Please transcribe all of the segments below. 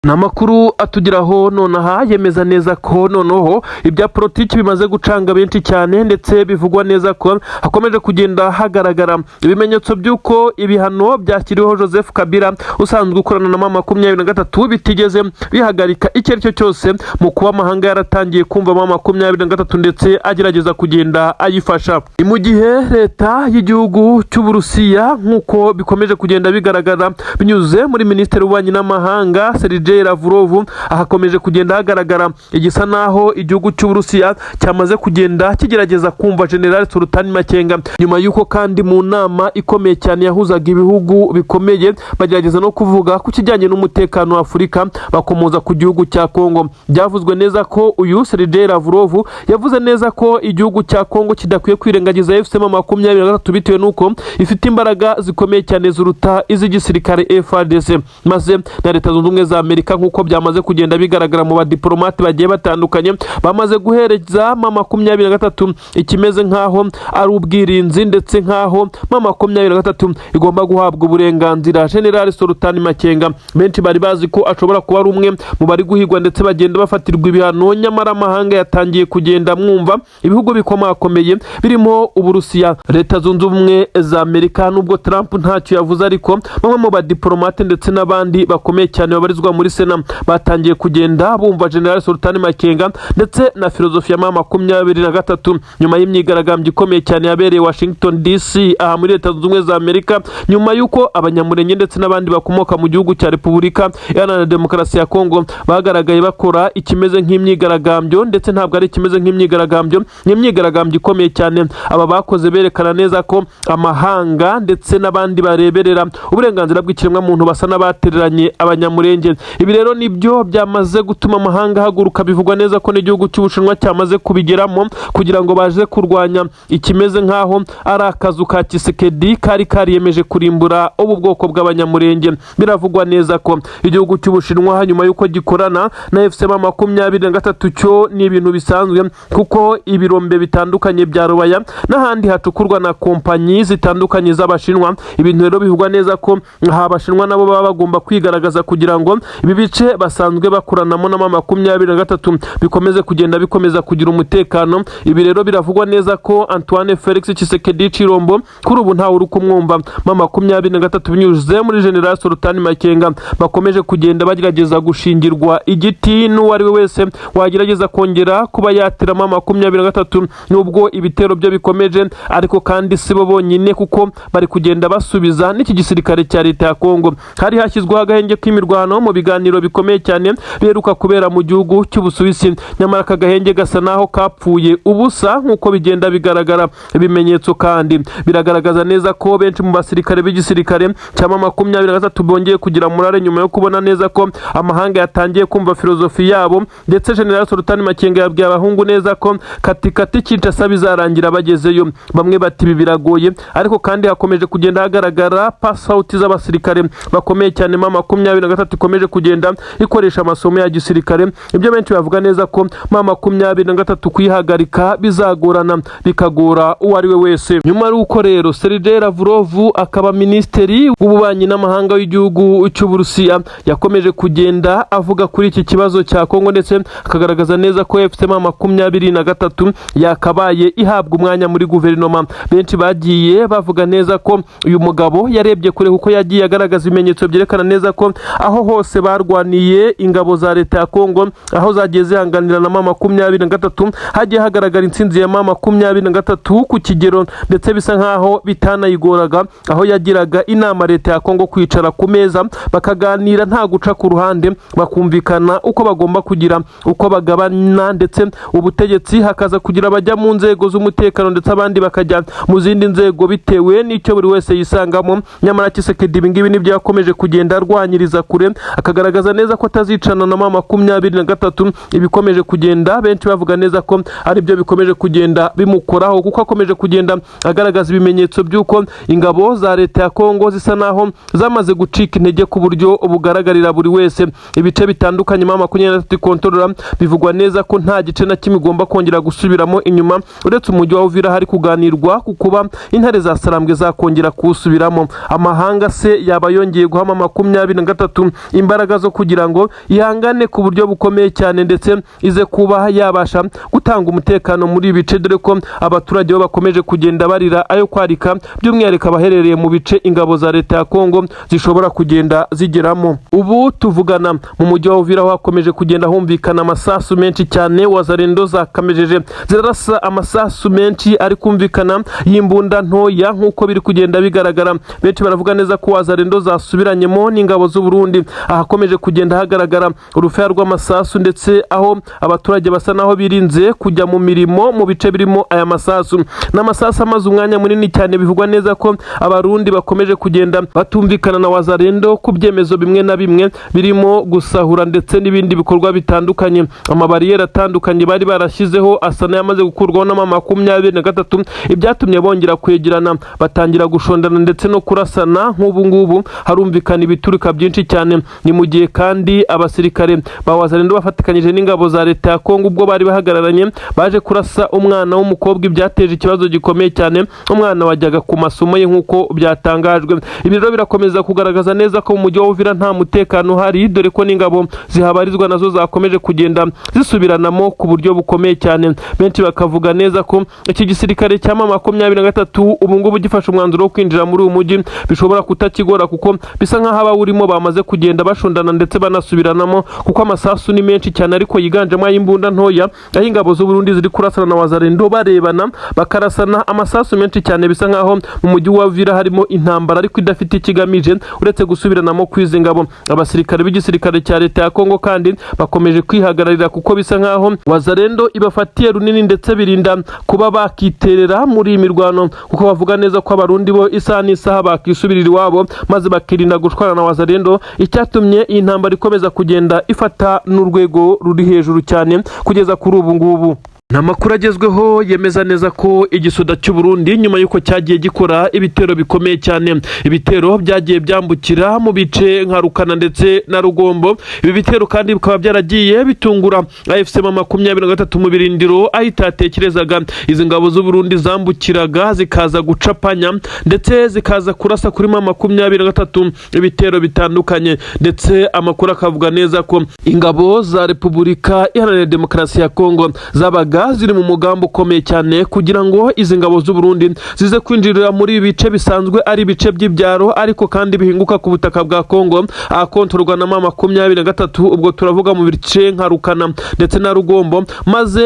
Ni amakuru atugeraho nonaha yemeza neza ko noneho ibya politiki bimaze gucanga benshi cyane, ndetse bivugwa neza ko hakomeje kugenda hagaragara ibimenyetso by'uko ibihano byashyiriweho Joseph Kabila usanzwe ukorana na M23 bitigeze bihagarika icyo ari cyo cyose mu kuba amahanga yaratangiye kumva M23 ndetse agerageza kugenda ayifasha. Ni mu gihe leta y'igihugu cy'Uburusiya, nk'uko bikomeje kugenda bigaragara binyuze muri Minisitiri w'Ububanyi n'Amahanga Sergei Lavrov, ahakomeje kugenda hagaragara igisa naho igihugu cy'Uburusiya cyamaze kugenda kigerageza kumva General Sultani Makenga, nyuma y'uko kandi mu nama ikomeye cyane yahuzaga ibihugu bikomeye bagerageza no kuvuga ku kijyanye n'umutekano wa Afurika, bakomoza ku gihugu cya Kongo. Byavuzwe neza ko uyu Sergei Lavrov yavuze neza ko igihugu cya Kongo kidakwiye kwirengagiza AFC M23 bitewe n'uko ifite imbaraga zikomeye cyane ziruta iz'igisirikare FARDC, maze na Leta Zunze Ubumwe za Amerika, nk'uko byamaze kugenda bigaragara mu badiplomate bagiye batandukanye, bamaze guhereza M23 ikimeze nk'aho ari ubwirinzi, ndetse nk'aho M23 igomba guhabwa uburenganzira. General Sultani Makenga benshi bari bazi ko ashobora kuba ari umwe mu bari guhigwa ndetse bagenda bafatirwa ibihano, nyamara amahanga yatangiye kugenda mwumva. Ibihugu bikomakomeye birimo Uburusiya, Leta Zunze Ubumwe za Amerika, nubwo Trump ntacyo yavuze, ariko bamwe mu badiplomate ndetse n'abandi bakomeye cyane babarizwa muri Sena batangiye kugenda bumva General Sultani Makenga ndetse na filozofi ya M23, nyuma y'imyigaragambyo ikomeye cyane yabereye Washington DC aha muri Leta Zunze Ubumwe za Amerika, nyuma y'uko Abanyamurenge ndetse n'abandi bakomoka mu gihugu cya Repubulika Iharanira Demokarasi ya Kongo bagaragaye bakora ikimeze nk'imyigaragambyo. Ndetse ntabwo ari ikimeze nk'imyigaragambyo, ni imyigaragambyo ikomeye cyane aba bakoze, berekana neza ko amahanga ndetse n'abandi bareberera uburenganzira bw'ikiremwamuntu basa n'abatereranye Abanyamurenge. Ibi rero nibyo byamaze gutuma amahanga ahaguruka. Bivugwa neza ko n'igihugu cy'Ubushinwa cyamaze kubigeramo kugira ngo baje kurwanya ikimeze nk'aho ari akazu ka Tshisekedi kari kariyemeje kurimbura ubu bwoko bw'Abanyamurenge. Biravugwa neza ko igihugu cy'Ubushinwa, nyuma y'uko gikorana na AFC M23, cyo ni ibintu bisanzwe, kuko ibirombe bitandukanye bya Rubaya n'ahandi hacukurwa na kompanyi zitandukanye z'Abashinwa. Ibintu rero bivugwa neza ko aha Abashinwa nabo baba bagomba kwigaragaza kugira ngo ibi bice basanzwe bakoranamo na M23 bikomeze kugenda bikomeza kugira umutekano. Ibi rero biravugwa neza ko Antoine Felix Tshisekedi Chilombo kuri ubu ntawe uri kumwumva. M23 binyuze muri General Sultani Makenga bakomeje kugenda bagerageza gushingirwa igiti n'uwo ari we wese wagerageza kongera kuba yatera M23, nubwo ibitero byo bikomeje. Ariko kandi si bo bonyine, kuko bari kugenda basubiza n'iki gisirikare cya leta ya Kongo. Hari hashyizweho agahenge k'imirwano mu biganiro bikomeye cyane biheruka kubera mu gihugu cy'Ubusuwisi, nyamara aka gahenge gasa naho kapfuye ubusa nk'uko bigenda bigaragara. Ibimenyetso kandi biragaragaza neza ko benshi mu basirikare b'igisirikare cya M23 bongeye kugira morale nyuma yo kubona neza ko amahanga yatangiye kumva filozofi yabo. Ndetse General Sultani Makenga yabwiye abahungu neza ko katikati Kinshasa bizarangira bagezeyo. Bamwe bati ibi biragoye, ariko kandi hakomeje kugenda hagaragara pass out z'abasirikare bakomeye cyane M23 ikomeje kugenda ikoresha amasomo ya gisirikare. Ibyo benshi bavuga neza ko M23 kuyihagarika bizagorana, bikagora uwo ari we wese. Nyuma y'uko rero Sergei Lavrov, akaba minisitiri w'ububanyi n'amahanga w'igihugu cy'Uburusiya, yakomeje kugenda avuga kuri iki kibazo cya Kongo, ndetse akagaragaza neza ko AFC M23 yakabaye ihabwa umwanya muri guverinoma, benshi bagiye bavuga neza ko uyu mugabo yarebye kure, kuko yagiye agaragaza ibimenyetso byerekana neza ko aho hose barwaniye ingabo za leta ya Kongo, aho zagiye zihanganira na M23, hagiye hagaragara intsinzi ya M23 ku kigero, ndetse bisa nkaho bitanayigoraga, aho yagiraga inama leta ya Kongo kwicara ku meza bakaganira nta guca ku ruhande, bakumvikana uko bagomba kugira uko bagabana ndetse ubutegetsi, hakaza kugira abajya mu nzego z'umutekano ndetse abandi bakajya mu zindi nzego bitewe n'icyo buri wese yisangamo. Nyamara Tshisekedi ibi ngibi nibyo yakomeje kugenda arwanyiriza kure, akagaragaza neza ko atazicana na M23. Ibikomeje kugenda benshi bavuga neza ko ari byo bikomeje kugenda bimukoraho, kuko akomeje kugenda agaragaza ibimenyetso by'uko ingabo za leta ya Kongo zisa naho zamaze gucika intege ku buryo bugaragarira buri wese. Ibice bitandukanye M23 ikontorora bivugwa neza ko nta gice na kimwe igomba kongera gusubiramo inyuma, uretse umujyi wa Uvira hari kuganirwa ku kuba intare za Sarambwe zakongera kuwusubiramo. Amahanga se yaba yongeye guha M23 imbaraga? imbaraga zo kugira ngo ihangane ku buryo bukomeye cyane, ndetse ize kuba yabasha gutanga umutekano muri ibi bice, dore ko abaturage bo bakomeje kugenda barira ayo kwarika, by'umwihariko abaherereye mu bice ingabo za leta ya Kongo zishobora kugenda zigeramo. Ubu tuvugana, mu mujyi wa Uvira hakomeje kugenda humvikana amasasu menshi cyane. Wazalendo zakamejeje zirarasa amasasu menshi ari kumvikana y'imbunda ntoya. Nk'uko biri kugenda bigaragara, benshi baravuga neza ko Wazalendo zasubiranyemo n'ingabo z'u Burundi. Ahakomeje kugenda hagaragara urufaya rw'amasasu, ndetse aho abaturage basa naho birinze kujya mu mirimo mu bice birimo aya masasu. N'amasasu amaze umwanya munini cyane. Bivugwa neza ko Abarundi bakomeje kugenda batumvikana na Wazalendo ku byemezo bimwe na bimwe birimo gusahura ndetse n'ibindi bikorwa bitandukanye. Amabariyeri atandukanye bari barashyizeho asa n'ayamaze gukurwaho n'ama 23, ibyatumye bongera kwegerana, batangira gushondana ndetse no kurasana. Nk'ubu ngubu harumvikana ibiturika byinshi cyane. Ni mu gihe kandi abasirikare ba Wazalendo bafatikanyije n'ingabo za leta ya Kongo, ubwo bari bahagararanye, baje kurasa umwana w'umukobwa, ibyateje ikibazo gikomeye cyane, umwana wajyaga ku masomo ye nk'uko byatangajwe. Ibi rero birakomeza kugaragaza neza ko mu mujyi wa Uvira nta mutekano uhari, dore ko n'ingabo zihabarizwa nazo zakomeje kugenda zisubiranamo ku buryo bukomeye cyane. Benshi bakavuga neza ko iki gisirikare cya M23 ubu ngubu gifashe umwanzuro wo kwinjira muri uyu mujyi bishobora kutakigora, kuko bisa nk'aho abawurimo bamaze kugenda bashondana ndetse banasubiranamo, kuko amasasu ni menshi cyane ariko yiganjemo ay'imbunda ntoya, aho ingabo z'u Burundi ziri kurasana na Wazalendo, barebana bakarasana amasasu menshi cyane. Bisa nk'aho mu mujyi wa Uvira harimo intambara ariko idafite ikigamije uretse gusubiranamo kw'izi ngabo. Abasirikare b'igisirikare cya leta ya Kongo kandi bakomeje kwihagararira, kuko bisa nk'aho Wazalendo ibafatiye runini, ndetse birinda kuba bakiterera muri iyi mirwano, kuko bavuga neza ko Abarundi bo isaha n'isaha bakisubirira iwabo maze bakirinda gushwana na Wazalendo, icyatumye iyi ntambara ikomeza kugenda ifata n'urwego ruri hejuru cyane kugeza kuri ubu ngubu. Ni amakuru agezweho yemeza neza ko igisoda cy'u Burundi, nyuma y'uko cyagiye gikora ibitero bikomeye cyane, ibitero byagiye byambukira mu bice nka Rukana ndetse na Rugombo, ibi bitero kandi bikaba byaragiye bitungura AFC M23 mu birindiro aho itatekerezaga. Izi ngabo z'u Burundi zambukiraga zikaza gucapanya ndetse zikaza kurasa kuri M23 ibitero bitandukanye, ndetse amakuru akavuga neza ko ingabo za Repubulika Iharanira Demokarasi ya Kongo zabaga ziri mu mugambi ukomeye cyane kugira ngo izi ngabo z'u Burundi zize kwinjirira muri ibi bice bisanzwe ari ibice by'ibyaro ariko kandi bihinguka ku butaka bwa Kongo ahakontorwa na M23. Ubwo turavuga mu bice nka Rukana ndetse na Rugombo,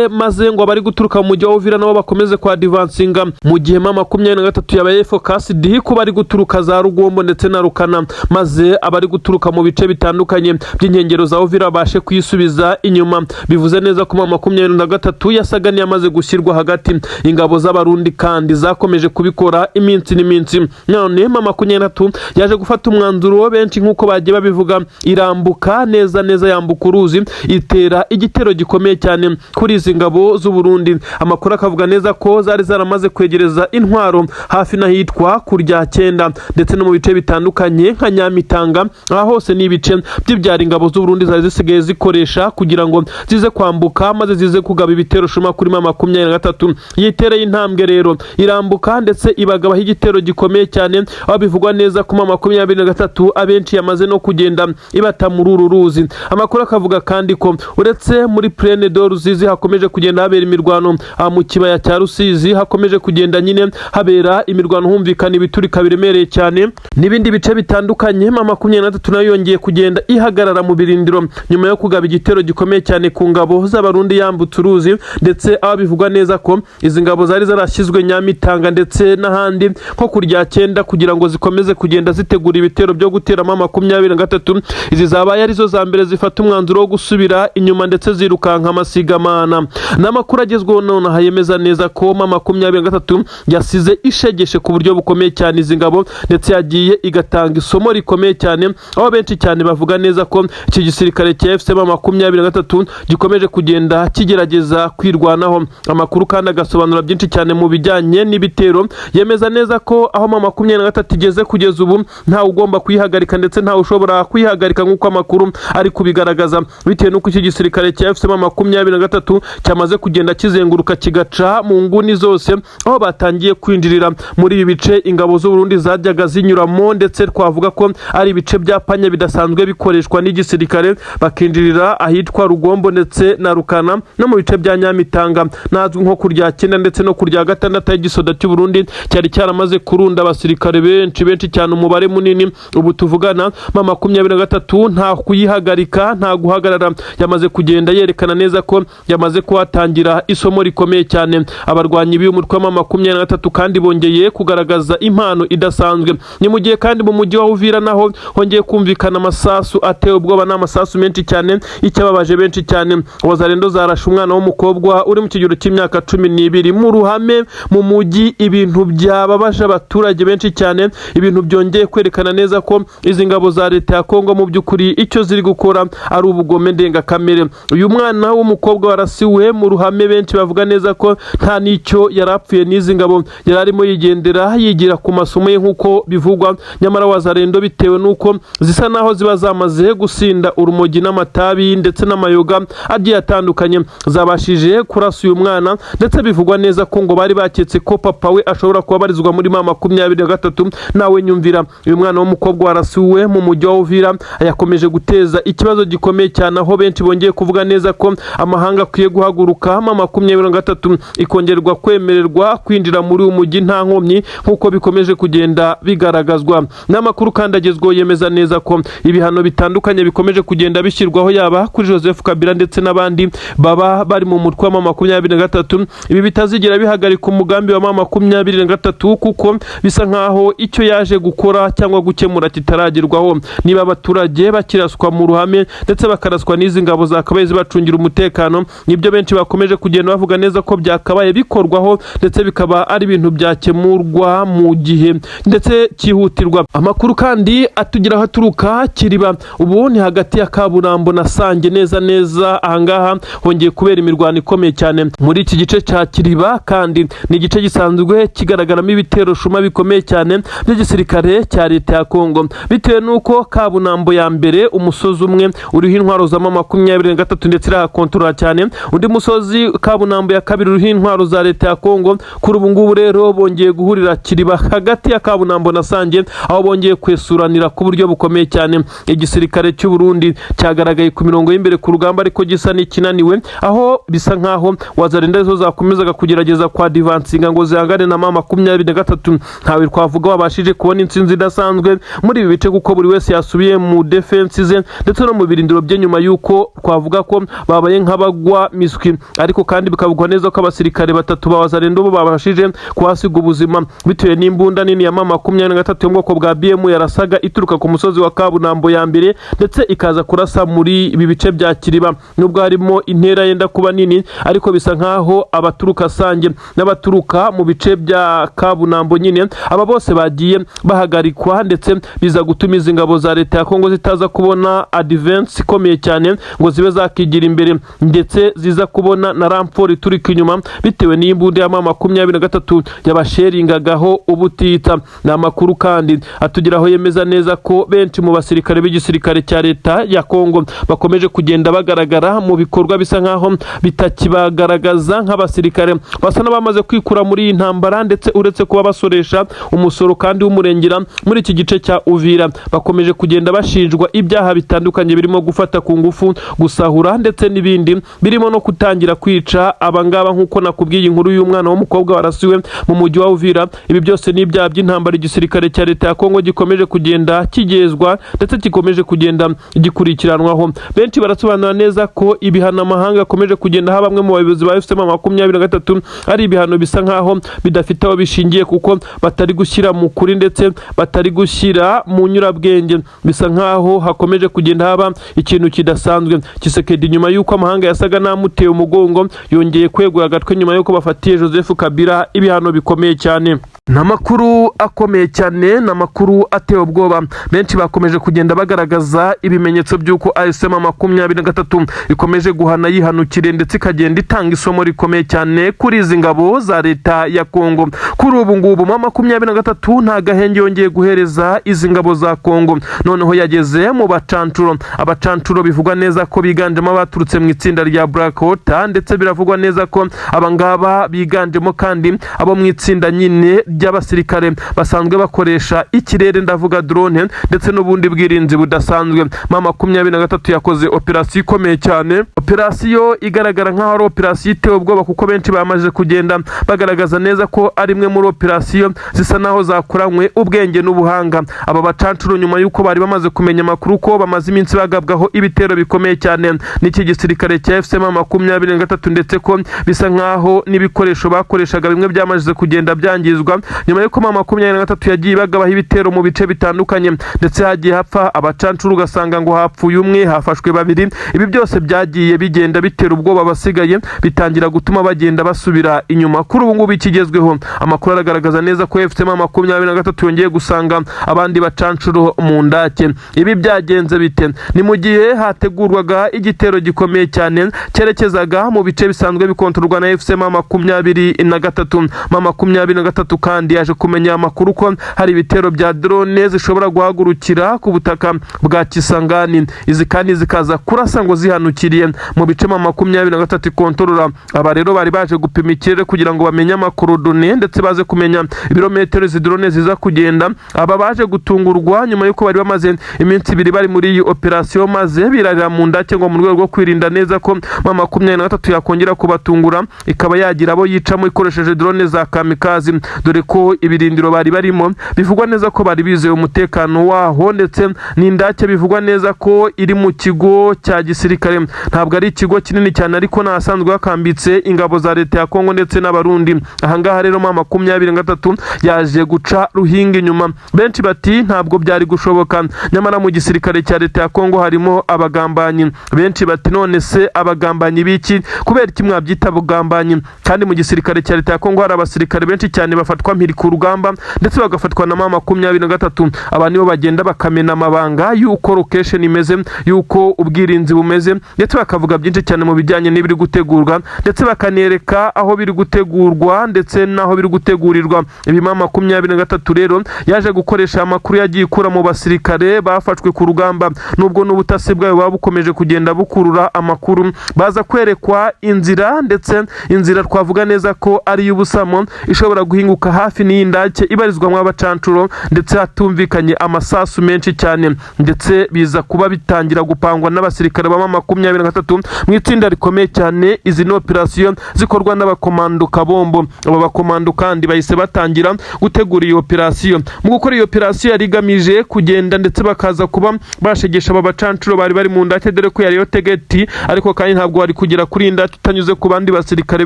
maze ngo abari guturuka mu mujyi wa Uvira nabo bakomeze kwa advancinga, mu gihe M23 yabaye focused ku bari guturuka za Rugombo ndetse na Rukana, maze abari guturuka mu bice bitandukanye by'inkengero za Uvira babashe kuyisubiza inyuma. Bivuze neza ko M23 yasaga n'iyamaze gushyirwa hagati. Ingabo z'Abarundi kandi zakomeje kubikora iminsi n'iminsi. None M23 yaje gufata umwanzuro, benshi nk'uko bagiye babivuga, irambuka neza neza, yambuka uruzi, itera igitero gikomeye cyane kuri izi ngabo z'u Burundi. Amakuru akavuga neza ko zari zaramaze kwegereza intwaro hafi n'ahitwa kurya cyenda ndetse no mu bice bitandukanye nka Nyamitanga. Aha hose ni ibice by'ibyara ingabo z'u Burundi zari zisigaye zikoresha kugira ngo zize kwambuka maze zize kugaba ibitero shuma kuri M23. Yitereye intambwe rero, irambuka ndetse ibagabaho igitero gikomeye cyane, aho bivugwa neza ko M23 abenshi yamaze no kugenda ibata muri uru ruzi. Amakuru akavuga kandi ko uretse muri Plaine de Rusizi hakomeje kugenda habera imirwano, mu kibaya cya Rusizi hakomeje kugenda nyine habera imirwano, humvikana ibiturika biremereye cyane n'ibindi bice bitandukanye. M23 nayo yongeye kugenda ihagarara mu birindiro nyuma yo kugaba igitero gikomeye cyane ku ngabo z'Abarundi yambutse uruzi, ndetse aho bivugwa neza ko izi ngabo zari zarashyizwe Nyamitanga ndetse n'ahandi nko kurya cyenda kugira ngo zikomeze kugenda zitegura ibitero byo guteramo 23. Izi zabaye arizo za mbere zifata umwanzuro wo gusubira inyuma ndetse zirukanka amasigamana. N'amakuru agezweho nonaha yemeza neza ko M23 yasize ishegeshe ku buryo bukomeye cyane izi ngabo, ndetse yagiye igatanga isomo rikomeye cyane, aho benshi cyane bavuga neza ko iki gisirikare cya AFC M23 gikomeje kugenda kigerageza kwirwanaho. kwirwanaho. Amakuru kandi agasobanura byinshi cyane mu bijyanye n'ibitero, yemeza neza ko aho M23 igeze kugeza ubu ntawe ugomba kuyihagarika ndetse ntawe ushobora kuyihagarika, nk'uko amakuru ari kubigaragaza, bitewe n'uko iki gisirikare cya AFC M23 cyamaze kugenda kizenguruka, kigaca mu nguni zose, aho batangiye kwinjirira muri ibi bice ingabo z'u Burundi zajyaga zinyuramo, ndetse twavuga ko ari ibice bya panya bidasanzwe bikoreshwa n'igisirikare, bakinjirira ahitwa Rugombo ndetse na Rukana no mu bice bya Nyamitanga nazwi nko kurya cyenda ndetse no kurya gatandatu, y'igisoda cy'u Burundi cyari cyaramaze kurunda abasirikare benshi benshi cyane, umubare munini. Ubu tuvugana, M23 nta kuyihagarika, nta guhagarara, yamaze kugenda yerekana neza ko yamaze kuhatangira isomo rikomeye cyane. Abarwanyi b'uyu mutwe wa M23 kandi bongeye kugaragaza impano idasanzwe. Ni mu gihe kandi mu mujyi wa Uvira naho hongeye kumvikana amasasu ateye ubwoba, n'amasasu menshi cyane. Icyababaje benshi cyane, Wazalendo zarashe umwana w'umukobwa uri mu kigero cy'imyaka 12 mu ruhame mu mujyi, ibintu byababaje abaturage benshi cyane, ibintu byongeye kwerekana neza ko izi ngabo za leta ya Kongo mu by'ukuri icyo ziri gukora ari ubugome ndengakamere. Uyu mwana w'umukobwa warasiwe mu ruhame, benshi bavuga neza ko nta n'icyo yari apfuye n'izi ngabo, yari arimo yigendera yigira ku masomo ye nk'uko bivugwa. Nyamara Wazalendo, bitewe n'uko zisa naho ziba zamaze gusinda urumogi n'amatabi ndetse n'amayoga agiye atandukanye, zabashije kurasa uyu mwana, ndetse bivugwa neza ko ngo bari baketse ko papa we ashobora kuba abarizwa muri M23. Nawe nyumvira, uyu mwana w'umukobwa warasiwe mu mujyi wa Uvira yakomeje guteza ikibazo gikomeye cyane, aho benshi bongeye kuvuga neza ko amahanga akwiye guhaguruka, M23 ikongerwa kwemererwa kwinjira muri uyu mujyi nta nkomyi, nk'uko bikomeje kugenda bigaragazwa n'amakuru. Kandi agezweho yemeza neza ko ibihano bitandukanye bikomeje kugenda bishyirwaho, yaba kuri Joseph Kabila ndetse n'abandi baba bari mu mutwe wa M23, ibi bitazigera bihagarika umugambi wa M23, kuko bisa nkaho icyo yaje gukora cyangwa gukemura kitaragerwaho. Niba abaturage bakiraswa mu ruhame ndetse bakaraswa n'izi ngabo zakabaye zibacungira umutekano, nibyo benshi bakomeje kugenda bavuga neza ko byakabaye bikorwaho, ndetse bikaba ari ibintu byakemurwa mu gihe ndetse cyihutirwa. Amakuru kandi atugeraho aturuka Kiriba, ubu ni hagati ya Kaburambo na Sange neza neza, ahangaha hongeye kubera imirwano ikomeye cyane muri iki gice cya Kiriba, kandi ni igice gisanzwe kigaragaramo ibitero shuma bikomeye cyane by'igisirikare cya leta ya Kongo, bitewe n'uko Kabunambo ya mbere, umusozi umwe uriho intwaro za M23 ndetse irahakontorora cyane, undi musozi Kabunambo ya kabiri uriho intwaro za leta ya Kongo. Kuri ubu ngubu rero bongeye guhurira Kiriba hagati ya Kabunambo na Sange, aho bongeye kwesuranira ku buryo bukomeye cyane. Igisirikare cy'u Burundi cyagaragaye ku mirongo y'imbere ku rugamba, ariko gisa n'ikinaniwe, aho bisa nkaho Wazalendo zo zakomezaga kugerageza kwa advancinga ngo zihangane na M23. Ntawe twavuga wabashije kubona intsinzi idasanzwe muri ibi bice, kuko buri wese yasubiye mu defense ze ndetse no mu birindiro bye, nyuma y'uko twavuga ko babaye nk'abagwa miswi. Ariko kandi bikavugwa neza ko abasirikare batatu ba Wazalendo bo babashije kuhasiga ubuzima, bitewe n'imbunda nini ya M23 yo mu bwoko bwa BM yarasaga ituruka ku musozi wa Kabunambo ya mbere, ndetse ikaza kurasa muri ibi bice bya Kiriba. Nubwo harimo intera yenda kuba nini, ariko bisa nkaho abaturuka Sange n'abaturuka mu bice bya Kabunambo nyine, aba bose bagiye bahagarikwa, ndetse biza gutuma izi ngabo za leta ya Kongo zitaza kubona advance ikomeye cyane ngo zibe zakigira imbere, ndetse ziza kubona na renfort iturika inyuma, bitewe n'imbunda ya M23 yabasheringagaho ubutita. Ni amakuru kandi atugeraho yemeza neza ko benshi mu basirikare b'igisirikare cya leta ya Kongo bakomeje kugenda bagaragara mu bikorwa bisa nkaho bitakibagaragaza nk'abasirikare, basa n'abamaze kwikura muri iyi ntambara, ndetse uretse kuba basoresha umusoro kandi w'umurengera muri iki gice cya Uvira, bakomeje kugenda bashinjwa ibyaha bitandukanye birimo gufata ku ngufu, gusahura ndetse n'ibindi birimo no kutangira kwica abangaba, nk'uko nakubwiye inkuru y'umwana w'umukobwa warasiwe mu mujyi wa Uvira. Ibi byose ni ibyaha by'intambara igisirikare cya leta ya Kongo gikomeje kugenda kigezwa ndetse gikomeje kugenda gikurikiranwaho. Benshi barasobanura neza ko ibihano amahanga akomeje kugenda ha bamwe mu bayobozi ba AFC M23 ari ibihano bisa nkaho bidafite aho bishingiye, kuko batari gushyira mu kuri ndetse batari gushyira mu nyurabwenge. Bisa nkaho hakomeje kugenda haba ikintu kidasanzwe. Tshisekedi, nyuma y'uko amahanga yasaga n'amuteye umugongo, yongeye kwegura agatwe nyuma y'uko bafatiye Joseph Kabila ibihano bikomeye cyane. Ni amakuru akomeye cyane, ni amakuru ateye ubwoba. Benshi bakomeje kugenda bagaragaza ibimenyetso by'uko AFC M23 ikomeje guhana yihanukire, ndetse ikagenda ikagenda itanga isomo rikomeye cyane kuri izi ngabo za leta ya Kongo. Kuri ubu ngubu M23 nta gahenge yongeye guhereza izi ngabo za Kongo, noneho yageze mu bacancuro. Abacancuro bivugwa neza ko biganjemo abaturutse mu itsinda rya Black Water, ndetse biravugwa neza ko abangaba biganjemo kandi abo mu itsinda nyine ry'abasirikare basanzwe bakoresha ikirere, ndavuga drone ndetse n'ubundi bwirinzi budasanzwe. M23 yakoze operasiyo ikomeye cyane, operasiyo igaragara nk'aho ari operasiyo iteye ubwoba, kuko benshi bamaze kugenda bagaragaza neza ko ari imwe muri operasiyo zisa naho zakoranywe ubwenge n'ubuhanga. Aba bacancuro, nyuma y'uko bari bamaze kumenya amakuru ko bamaze iminsi bagabwaho ibitero bikomeye cyane n'iki gisirikare cya AFC M23, ndetse ko bisa nkaho n'ibikoresho bakoreshaga bimwe byamaze kugenda byangizwa nyuma y'uko M23 yagiye bagabaho ibitero mu bice bitandukanye, ndetse hagiye hapfa abacancuro, ugasanga ngo hapfuye umwe, hafashwe babiri. Ibi byose byagiye bigenda bitera ubwoba abasigaye, bitangira gutuma bagenda basubira inyuma. Kuri ubu ngubu ikigezweho, amakuru aragaragaza neza ko AFC M23 yongeye gusanga abandi bacancuro mu ndake. Ibi byagenze bite? Ni mu gihe hategurwaga igitero gikomeye cyane cyerekezaga mu bice bisanzwe bikontororwa na AFC M23. M23 kandi yaje kumenya amakuru ko hari ibitero bya drone zishobora guhagurukira ku butaka bwa Kisangani, izi kandi zikaza kurasa ngo zihanukiriye mu bice M23 ikontorora. Aba rero bari baje gupima ikirere kugira ngo bamenye amakorodone, ndetse baze kumenya ibirometero izi drone ziza kugenda. Aba baje gutungurwa nyuma y'uko bari bamaze iminsi 2 bari muri iyi operasiyo, maze birarira mu ndake ngo mu rwego rwo kwirinda neza ko M23 yakongera kubatungura ikaba yagira abo yicamo ikoresheje drone za kamikazi, dore ko ibirindiro bari barimo bivugwa neza ko bari bizeye umutekano waho, ndetse n'indake bivugwa neza ko iri mu kigo cya gisirikare. Ntabwo ari ikigo kinini cyane, ariko n'ahasanzwe hakambitse ingabo za leta ya Kongo ndetse n'Abarundi. Ahangaha rero M23 yaje guca ruhinga inyuma. Benshi bati ntabwo byari gushoboka, nyamara mu gisirikare cya leta ya Kongo harimo abagambanyi. Benshi bati none se abagambanyi biki? Kubera iki mwabyita abagambanyi kandi mu gisirikare cya leta ya Kongo hari abasirikare benshi cyane bafatwa mpiri ku rugamba, ndetse bagafatwa na M23? Aba nibo bagenda bakamena amabanga y'uko location imeze, y'uko ubwirinzi bumeze, ndetse bakavuga byinshi cyane mu bijyanye n'ibiri gutegurwa, ndetse bakanereka aho biri gutegurwa ndetse n'aho biri gutegurirwa. Ibi M23 rero yaje gukoresha amakuru yagiye ikura mu basirikare bafashwe ku rugamba, nubwo n'ubutasi bwayo buba bukomeje kugenda bukurura amakuru, baza kwerekwa inzira, ndetse inzira twavuga neza ko ari iy'ubusamo ishobora guhinguka hafi n'iyi ndake ibarizwamo abacancuro, ndetse hatumvikanye amasasu menshi cyane, ndetse biza kuba bitangira gupangwa n'abasirikare ba M23 mu itsinda rikomeye cyane. Izi ni operasiyo zikorwa n'abakomando kabombo. Aba bakomando kandi bahise batangira gutegura iyi operasiyo. Mu gukora iyi operasiyo yari igamije kugenda ndetse bakaza kuba bashegesha aba bacancuro bari bari mu ndake, dore ko yariyo target, ariko kandi ntabwo wari kugera kuri iyi ndake utanyuze ku bandi basirikare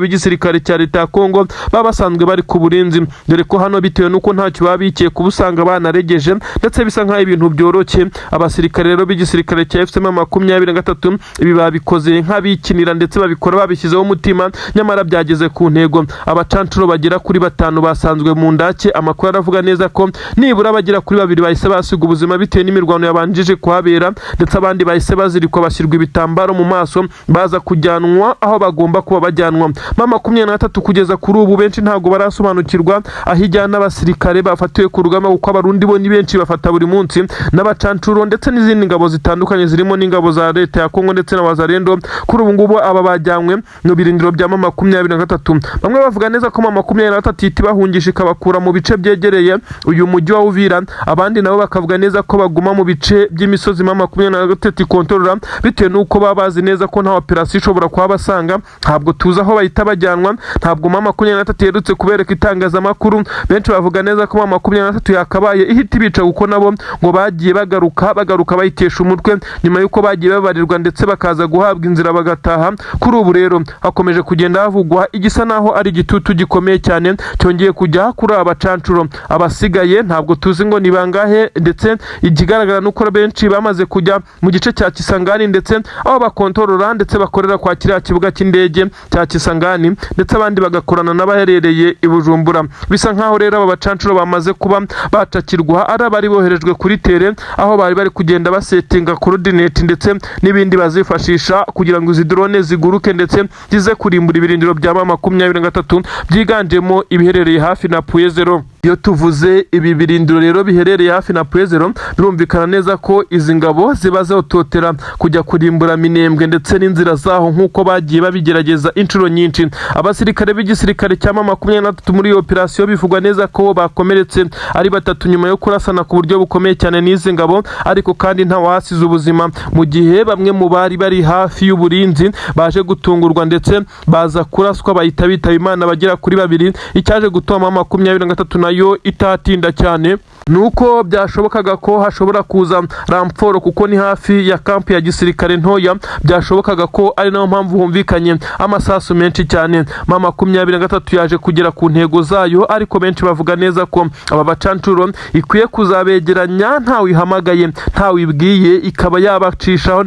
b'igisirikare cya leta ya Kongo baba basanzwe bari ku burinzi, dore ko hano bitewe n'uko ntacyo baba bikiye kuba usanga banaregeje, ndetse bisa nk'aho ibintu byoroshye. Abasirikare rero b'igisirikare cya AFC M23 ibi babikoze nk'abikinira, ndetse babikora babishyizeho umutima, nyamara byageze ku ntego. Abacancuro bagera kuri batanu basanzwe mu ndake. Amakuru aravuga neza ko nibura abagera kuri babiri bahise basiga ubuzima bitewe n'imirwano yabanjije kuhabera, ndetse abandi bahise bazirikwa, bashyirwa ibitambaro mu maso, baza kujyanwa aho bagomba kuba bajyanwa. M23 kugeza kuri ubu benshi ntabwo barasobanukirwa aho ijyana abasirikare bafatiwe ku rugamba, kuko Abarundi bo ni benshi bafata buri munsi, n'abacancuro ndetse n'izindi ngabo zitandukanye zirimo n'ingabo za leta ya Kongo ndetse na Wazalendo. Kuri ubu ngubu aba bajyanywe mu birindiro bya M23. Bamwe bavuga neza ko M23 ihita ibahungisha ikabakura mu bice byegereye uyu mujyi wa Uvira, abandi nabo bakavuga neza ko baguma mu bice by'imisozi M23 ikontorora, bitewe n'uko baba bazi neza ko nta operasiyo ishobora kuhabasanga. Ntabwo tuzi aho bahita bajyanwa, ntabwo M23 iherutse kubereka itangazamakuru. Benshi bavuga neza ko M23 yakabaye ihita ibica, kuko nabo ngo bagiye bagaruka bagaruka bayitesha umutwe nyuma y'uko bagiye babarirwa, ndetse bakaza guhabwa inzira bagataha. Kuri ubu rero hakomeje kugenda havugwa igisa naho ari igitutu gikomeye cyane cyongeye kujya kuri aba bacancuro. Abasigaye ntabwo tuzi ngo ni bangahe, ndetse ikigaragara ni uko benshi bamaze kujya mu gice cya Kisangani, ndetse aho bakontorora ndetse bakorera kwa kiriya kibuga cy'indege cya Kisangani, ndetse abandi bagakorana n'abaherereye i Bujumbura. Bisa nkaho rero aba bacancuro bamaze kuba bacakirwa, ari abari boherejwe kuri terrain, aho bari bari kugenda basetinga coordinate ndetse n'ibindi bazifashisha kugira ngo izi drone ziguruke. ziguruke ndetse zize kurimbura ibirindiro bya M23 byiganjemo ibiherereye hafi na Point Zéro. Iyo tuvuze ibi birindiro rero biherereye hafi na Point Zéro, birumvikana neza ko izi ngabo ziba zototera kujya kurimbura Minembwe ndetse n'inzira zaho, nk'uko bagiye babigerageza inshuro nyinshi. Abasirikare b'igisirikare cya M23 muri iyo operasiyo bivugwa neza ko bakomeretse ari batatu nyuma yo kurasana ku buryo bukomeye cyane n'izi ngabo, ariko kandi nta wahasize ubuzima, mu gihe bamwe mu bari bari hafi y'uburinzi baje gutungurwa ndetse baza kuraswa, bahita bitaba Imana bagera kuri babiri. Icyaje gutuma 23 nayo itatinda cyane nuko byashobokaga ko hashobora kuza renfort, kuko ni hafi ya kampu ya gisirikare ntoya. Byashobokaga ko ari nayo mpamvu humvikanye amasasu menshi cyane. M23 yaje kugera ku ntego zayo, ariko benshi bavuga neza ko aba bacancuro ikwiye kuzabegeranya ntawe ihamagaye, ntawe ibwiye, ikaba yabacishaho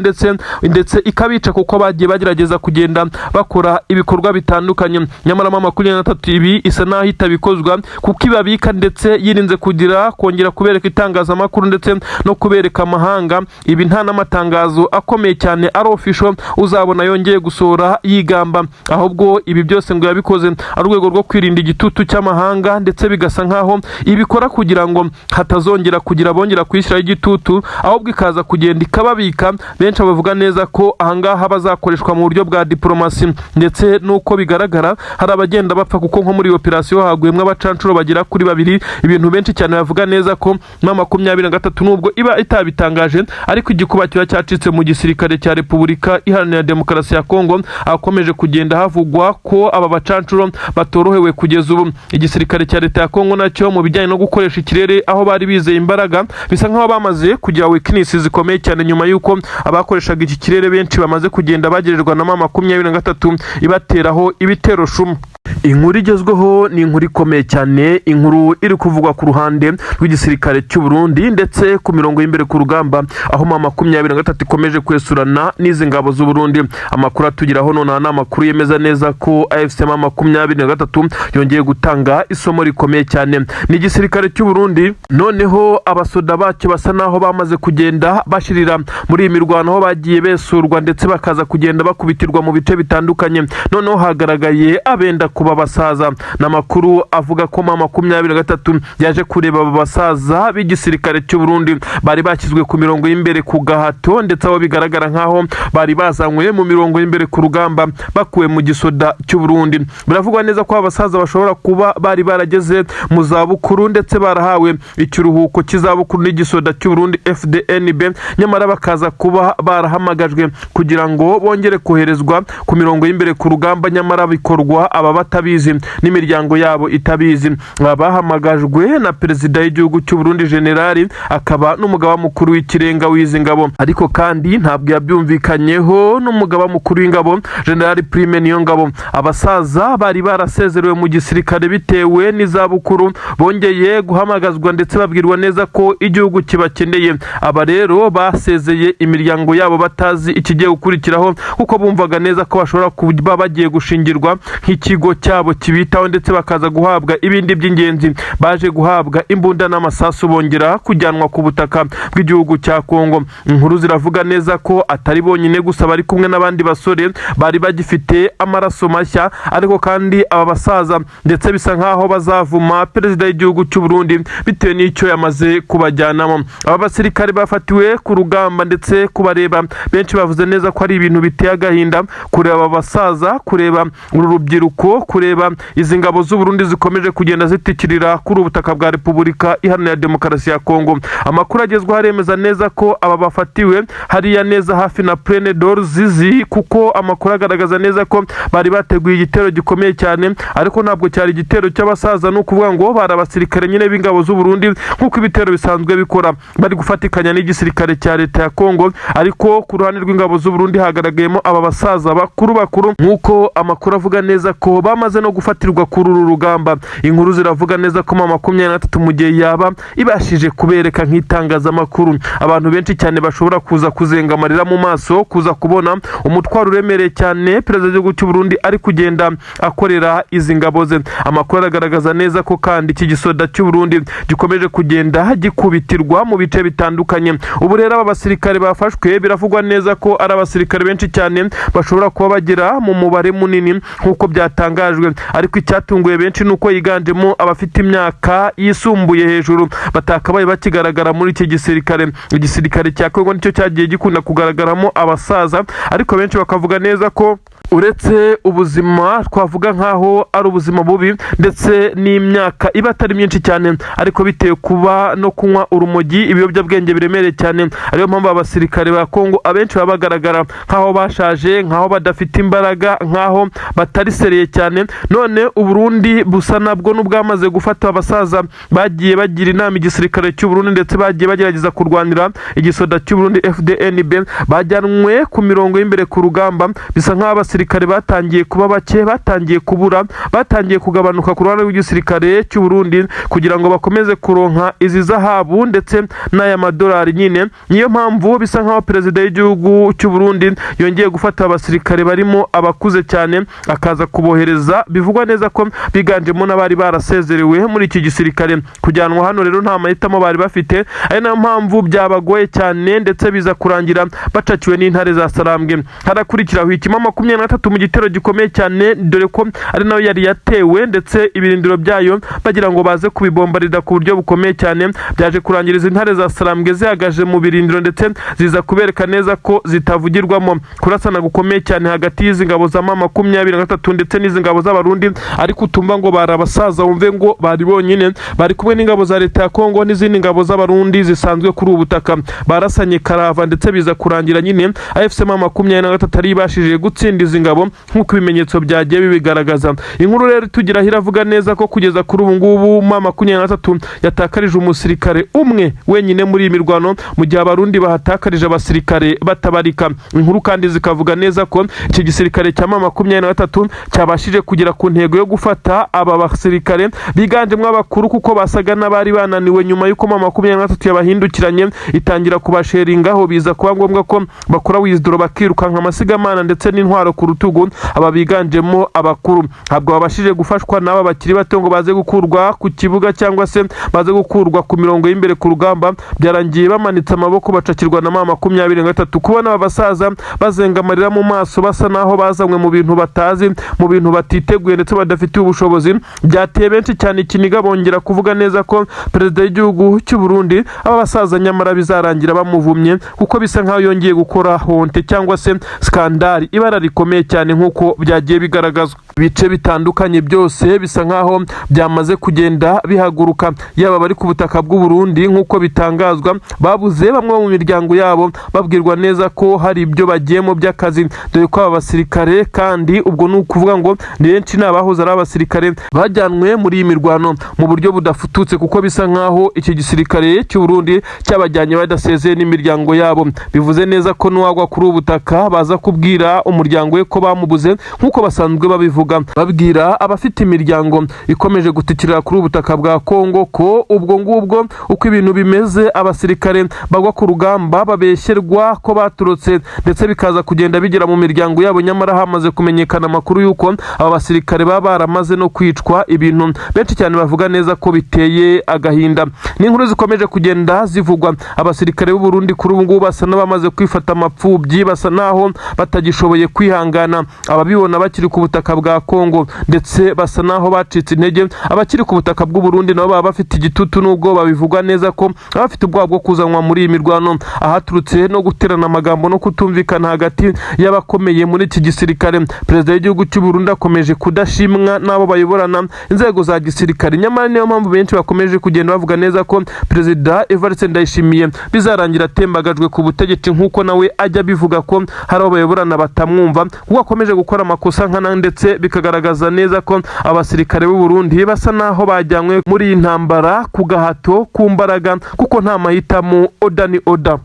ndetse ikabica, kuko bagiye bagerageza kugenda bakora ibikorwa bitandukanye. Nyamara M23 ibi isa naho itabikozwa, kuko ibabika ndetse yirinze kugira kongera kubereka itangazamakuru ndetse no kubereka amahanga. Ibi nta n'amatangazo akomeye cyane ari official uzabona yongeye gusohora yigamba, ahubwo ibi byose ngo yabikoze ari urwego rwo kwirinda igitutu cy'amahanga, ndetse bigasa nkaho ibikora kugira ngo hatazongera kugira bongera kuyishyiraho igitutu, ahubwo ikaza kugenda ikababika. Benshi bavuga neza ko ahangaha bazakoreshwa mu buryo bwa diporomasi, ndetse n'uko bigaragara hari abagenda bapfa, kuko nko muri iyo operasiyo haguyemo abacancuro bagera kuri babiri. Ibintu benshi cyane bavuga neza ko M23, nubwo iba itabitangaje, ariko igikuba kiba cyacitse mu gisirikare cya Repubulika Iharanira Demokarasi ya Kongo. Akomeje kugenda havugwa ko aba bacancuro batorohewe kugeza ubu. Igisirikare cya leta ya Kongo nacyo, mu bijyanye no gukoresha ikirere, aho bari bizeye imbaraga, bisa nkaho bamaze kugira weakness zikomeye cyane, nyuma y'uko abakoreshaga iki kirere benshi bamaze kugenda bagererwa na M23 ibateraho ibitero shuma. Inkuru igezweho ni inkuru ikomeye cyane, inkuru iri kuvugwa ku ruhande rw'igisirikare cy'u Burundi ndetse ku mirongo y'imbere ku rugamba, aho M23 ikomeje kwesurana n'izi ngabo z'u Burundi. Amakuru atugeraho nonaha ni amakuru yemeza neza ko AFC M23 yongeye gutanga isomo rikomeye cyane. Ni igisirikare cy'u Burundi, noneho abasoda bacyo basa naho bamaze kugenda bashirira muri iyi mirwano, aho bagiye besurwa ndetse bakaza kugenda bakubitirwa mu bice bitandukanye. Noneho hagaragaye abenda kuba basaza. Ni amakuru avuga ko M23 yaje kureba aba basaza b'igisirikare cy'u Burundi bari bashyizwe ku mirongo y'imbere ku gahato, ndetse aho bigaragara nk'aho bari bazanywe mu mirongo y'imbere ku rugamba bakuwe mu gisoda cy'u Burundi. Biravugwa neza ko aba basaza bashobora kuba bari barageze mu zabukuru ndetse barahawe ikiruhuko cy'izabukuru n'igisoda cy'u Burundi FDNB, nyamara bakaza kuba barahamagajwe kugira ngo bongere koherezwa ku mirongo y'imbere ku rugamba, nyamara bikorwa aba batabizi n'imiryango yabo itabizi. Aba bahamagajwe na perezida w'igihugu cy'u Burundi, generali akaba n'umugaba mukuru w'ikirenga w'izi ngabo, ariko kandi ntabwo yabyumvikanyeho n'umugaba mukuru w'ingabo, Generali Prime Niyongabo. Abasaza bari barasezerewe mu gisirikare bitewe n'izabukuru bongeye guhamagazwa ndetse babwirwa neza ko igihugu kibakeneye. Aba rero basezeye imiryango yabo batazi ikigiye gukurikiraho, kuko bumvaga neza ko bashobora kuba bagiye gushingirwa nk'ikigo cyabo kibitaho ndetse bakaza guhabwa ibindi by'ingenzi. Baje guhabwa imbunda n'amasasu, bongera kujyanwa ku butaka bw'igihugu cya Kongo. Inkuru ziravuga neza ko atari bonyine gusa, bari kumwe n'abandi basore bari bagifite amaraso mashya. Ariko kandi aba basaza ndetse bisa nkaho bazavuma perezida w'igihugu cy'u Burundi bitewe n'icyo yamaze kubajyanamo. Aba basirikare bafatiwe ku rugamba, ndetse kubareba benshi bavuze neza ko ari ibintu biteye agahinda kureba aba basaza, kureba uru rubyiruko, kureba izi ngabo z'u Burundi zikomeje kugenda zitikirira kuri ubu butaka bwa Repubulika Iharanira Demokarasi ya Kongo. Amakuru agezweho aremeza neza ko aba bafatiwe hariya neza hafi na Plaine de Ruzizi, kuko amakuru agaragaza neza ko bari bateguye igitero gikomeye cyane, ariko ntabwo cyari igitero cy'abasaza. Ni ukuvuga ngo bari abasirikare nyine b'ingabo z'u Burundi, nk'uko ibitero bisanzwe bikora, bari gufatikanya n'igisirikare cya leta ya Kongo, ariko ku ruhande rw'ingabo z'u Burundi hagaragayemo aba basaza bakuru bakuru, nk'uko amakuru avuga neza ko bamaze no gufatirwa kuri uru rugamba. Inkuru ziravuga neza ko M23 mu gihe yaba yaba ibashije kubereka nk'itangazamakuru. Abantu benshi cyane bashobora kuza kuzenga amarira mu maso, kuza kubona umutwaro uremereye cyane perezida w'igihugu cy'u Burundi ari kugenda akorera izi ngabo ze. Amakuru aragaragaza neza ko kandi iki gisoda cy'u Burundi gikomeje kugenda gikubitirwa mu bice bitandukanye. Ubu rero aba basirikare bafashwe biravugwa neza ko ari abasirikare benshi cyane, bashobora kuba bagera mu mubare munini nk'uko byatangajwe. Ariko icyatunguye benshi ni uko yiganjemo abafite imyaka yisumbuye hejuru, batakabaye bakigaragara muri iki gisirikare. Igisirikare cya Kongo nicyo cyagiye gikunda kugaragaramo abasaza, ariko benshi bakavuga neza ko uretse ubuzima twavuga nk'aho ari ubuzima bubi, ndetse n'imyaka iba atari myinshi cyane, ariko bitewe kuba no kunywa urumogi, ibiyobyabwenge biremereye cyane, ariyo mpamvu abasirikare ba Kongo abenshi baba bagaragara nk'aho bashaje, nk'aho badafite imbaraga, nk'aho batari sérieux cyane. None Uburundi busa nabwo n'ubwamaze gufata abasaza bagiye bagira inama igisirikare cy'u Burundi, ndetse bagiye bagerageza kurwanira igisoda cy'u Burundi FDNB, bajyanwe ku mirongo y'imbere ku rugamba. Bisa nk'aho abasirikare batangiye kuba bake, batangiye kubura, batangiye kugabanuka ku ruhande rw'igisirikare cy'u Burundi, kugira ngo bakomeze kuronka izi zahabu ndetse n'aya madolari nyine. Niyo mpamvu bisa nk'aho perezida w'igihugu cy'u Burundi yongeye gufata abasirikare barimo abakuze cyane, akaza kubohereza. Bivugwa neza ko biganjemo n'abari barasezerewe muri iki gisirikare. Kujyanwa hano rero nta mahitamo bari bafite, ari nayo mpamvu byabagoye cyane, ndetse biza kurangira bacakiwe n'intare za Sarambwe. Harakurikiraho ikima 23 mu gitero gikomeye cyane, dore ko ari nayo yari yatewe, ndetse ibirindiro byayo bagira ngo baze kubibombarira ku buryo bukomeye cyane. Byaje kurangira izi ntare za Sarambwe zihagaje mu birindiro, ndetse ziza kubereka neza ko zitavugirwamo. Kurasana gukomeye cyane hagati y'izi ngabo za ma 23 ndetse n'izi ngabo z'Abarundi, ariko utumva ngo bari abasaza, wumve ngo bari bonyine. Bari kumwe n'ingabo za leta ya Kongo n'izindi ngabo z'Abarundi zisanzwe kuri ubu butaka. Barasanye karava, ndetse biza kurangira nyine AFC M 23 ari ibashije gutsinda izi ngabo, nk'uko ibimenyetso byagiye bibigaragaza. Inkuru rero itugeraho iravuga neza ko kugeza kuri ubu ngubu M 23 yatakarije umusirikare umwe wenyine muri iyi mirwano, mu gihe Abarundi bahatakarije abasirikare batabarika. Inkuru kandi zikavuga neza ko iki gisirikare cya M 23 cyabashije kugera ku ntego yo gufata aba basirikare biganjemo abakuru, kuko basaga n'abari bananiwe nyuma y'uko M 23 yabahindukiranye itangira kubasheringaho. Biza kuba ngombwa ko bakora withdraw, bakirukanka amasigamana ndetse n'intwaro ku rutugu. Aba biganjemo abakuru ntabwo babashije gufashwa n'aba bakiri bato ngo baze gukurwa ku kibuga cyangwa se baze gukurwa ku mirongo y'imbere ku rugamba. Byarangiye bamanitse amaboko, bacakirwa na M 23. Kubona aba basaza bazenga amarira mu maso, basa naho bazanywe mu bintu batazi, mu bintu batiteguye ndetse badafitiye ubushobozi, byateye benshi cyane ikiniga, bongera kuvuga neza ko perezida w'igihugu cy'u Burundi aba basaza nyamara bizarangira bamuvumye, kuko bisa nkaho yongeye gukora honte cyangwa se scandale, ibara rikomeye cyane, nk'uko byagiye bigaragazwa. Ibice bitandukanye byose bisa nkaho byamaze kugenda bihaguruka, yaba abari ku butaka bw'u Burundi, nk'uko bitangazwa babuze bamwe mu miryango yabo, babwirwa neza ko hari ibyo bagiyemo by'akazi, dore ko aba basirikare kandi ubwo ni ukuvuga ngo ni benshi, ni abahoze ari abasirikare bajyanwe muri iyi mirwano mu buryo budafututse, kuko bisa nkaho iki gisirikare cy'u Burundi cyabajyanye badasezeye n'imiryango yabo. Bivuze neza ko n'uwagwa kuri ubu butaka baza kubwira umuryango we ko bamubuze, nk'uko basanzwe babivuga, babwira abafite imiryango ikomeje gutikirira kuri ubu butaka bwa Kongo ko ubwo ngubwo uko ibintu bimeze, abasirikare bagwa ku rugamba babeshyerwa ko baturutse, ndetse bikaza kugenda bigera mu miryango yabo, nyamara hamaze kumenyekana amakuru y'uko aba basirikare baba baramaze no kwicwa, ibintu benshi cyane bavuga neza ko biteye agahinda. Ni inkuru zikomeje kugenda zivugwa. Abasirikare b'u Burundi kuri ubu ngubu basa n'abamaze kwifata amapfubyi, basa naho batagishoboye kwihangana, ababibona bakiri ku butaka bwa Kongo, ndetse basa naho bacitse intege. Abakiri ku butaka bw'u Burundi nabo baba bafite igitutu n'ubwoba, bivugwa neza ko baba bafite ubwoba bwo kuzanwa muri iyi mirwano, ahaturutse no guterana amagambo no kutumvikana hagati y'abakomeye muri iki gisirikare. Perezida w'igihugu cy'u Burundi akomeje kudashimwa n'abo bayoborana inzego za gisirikare, nyamara niyo mpamvu benshi bakomeje kugenda bavuga neza ko perezida Evariste Ndayishimiye bizarangira atembagajwe ku butegetsi, nk'uko nawe ajya abivuga ko hari abo bayoborana batamwumva, kuko akomeje gukora amakosa nkana, ndetse bikagaragaza neza ko abasirikare b'u Burundi basa naho bajyanywe muri iyi ntambara ku gahato, ku mbaraga, kuko nta mahitamo, order ni order.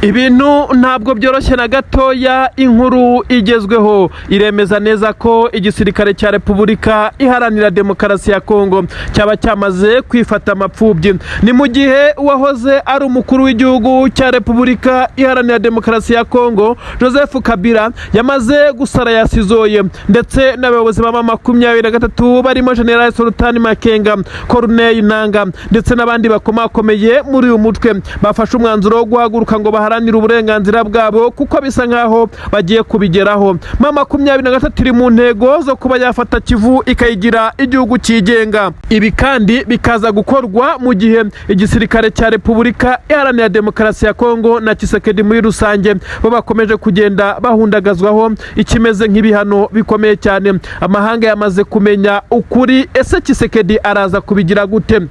Ibintu ntabwo byoroshye na gatoya. Inkuru igezweho iremeza neza ko igisirikare cya Repubulika Iharanira Demokarasi ya Kongo cyaba cyamaze kwifata amapfubyi. Ni mu gihe uwahoze ari umukuru w'igihugu cya Repubulika Iharanira Demokarasi ya Kongo, Joseph Kabila, yamaze gusara yasizoye, ndetse n'abayobozi ba M23 barimo General Sultani Makenga, Corneille Nanga ndetse n'abandi bakomakomeye muri uyu mutwe bafashe umwanzuro wo guhaguruka ngo baharanire uburenganzira bwabo, kuko bisa nkaho bagiye kubigeraho. M23 iri mu ntego zo kuba yafata Kivu ikayigira igihugu cyigenga. Ibi kandi bikaza gukorwa mu gihe igisirikare cya Repubulika Iharanira Demokarasi ya Kongo na Tshisekedi muri rusange bo bakomeje kugenda bahundagazwaho ikimeze nk'ibihano bikomeye cyane. Amahanga yamaze kumenya ukuri. Ese Tshisekedi araza kubigira gute?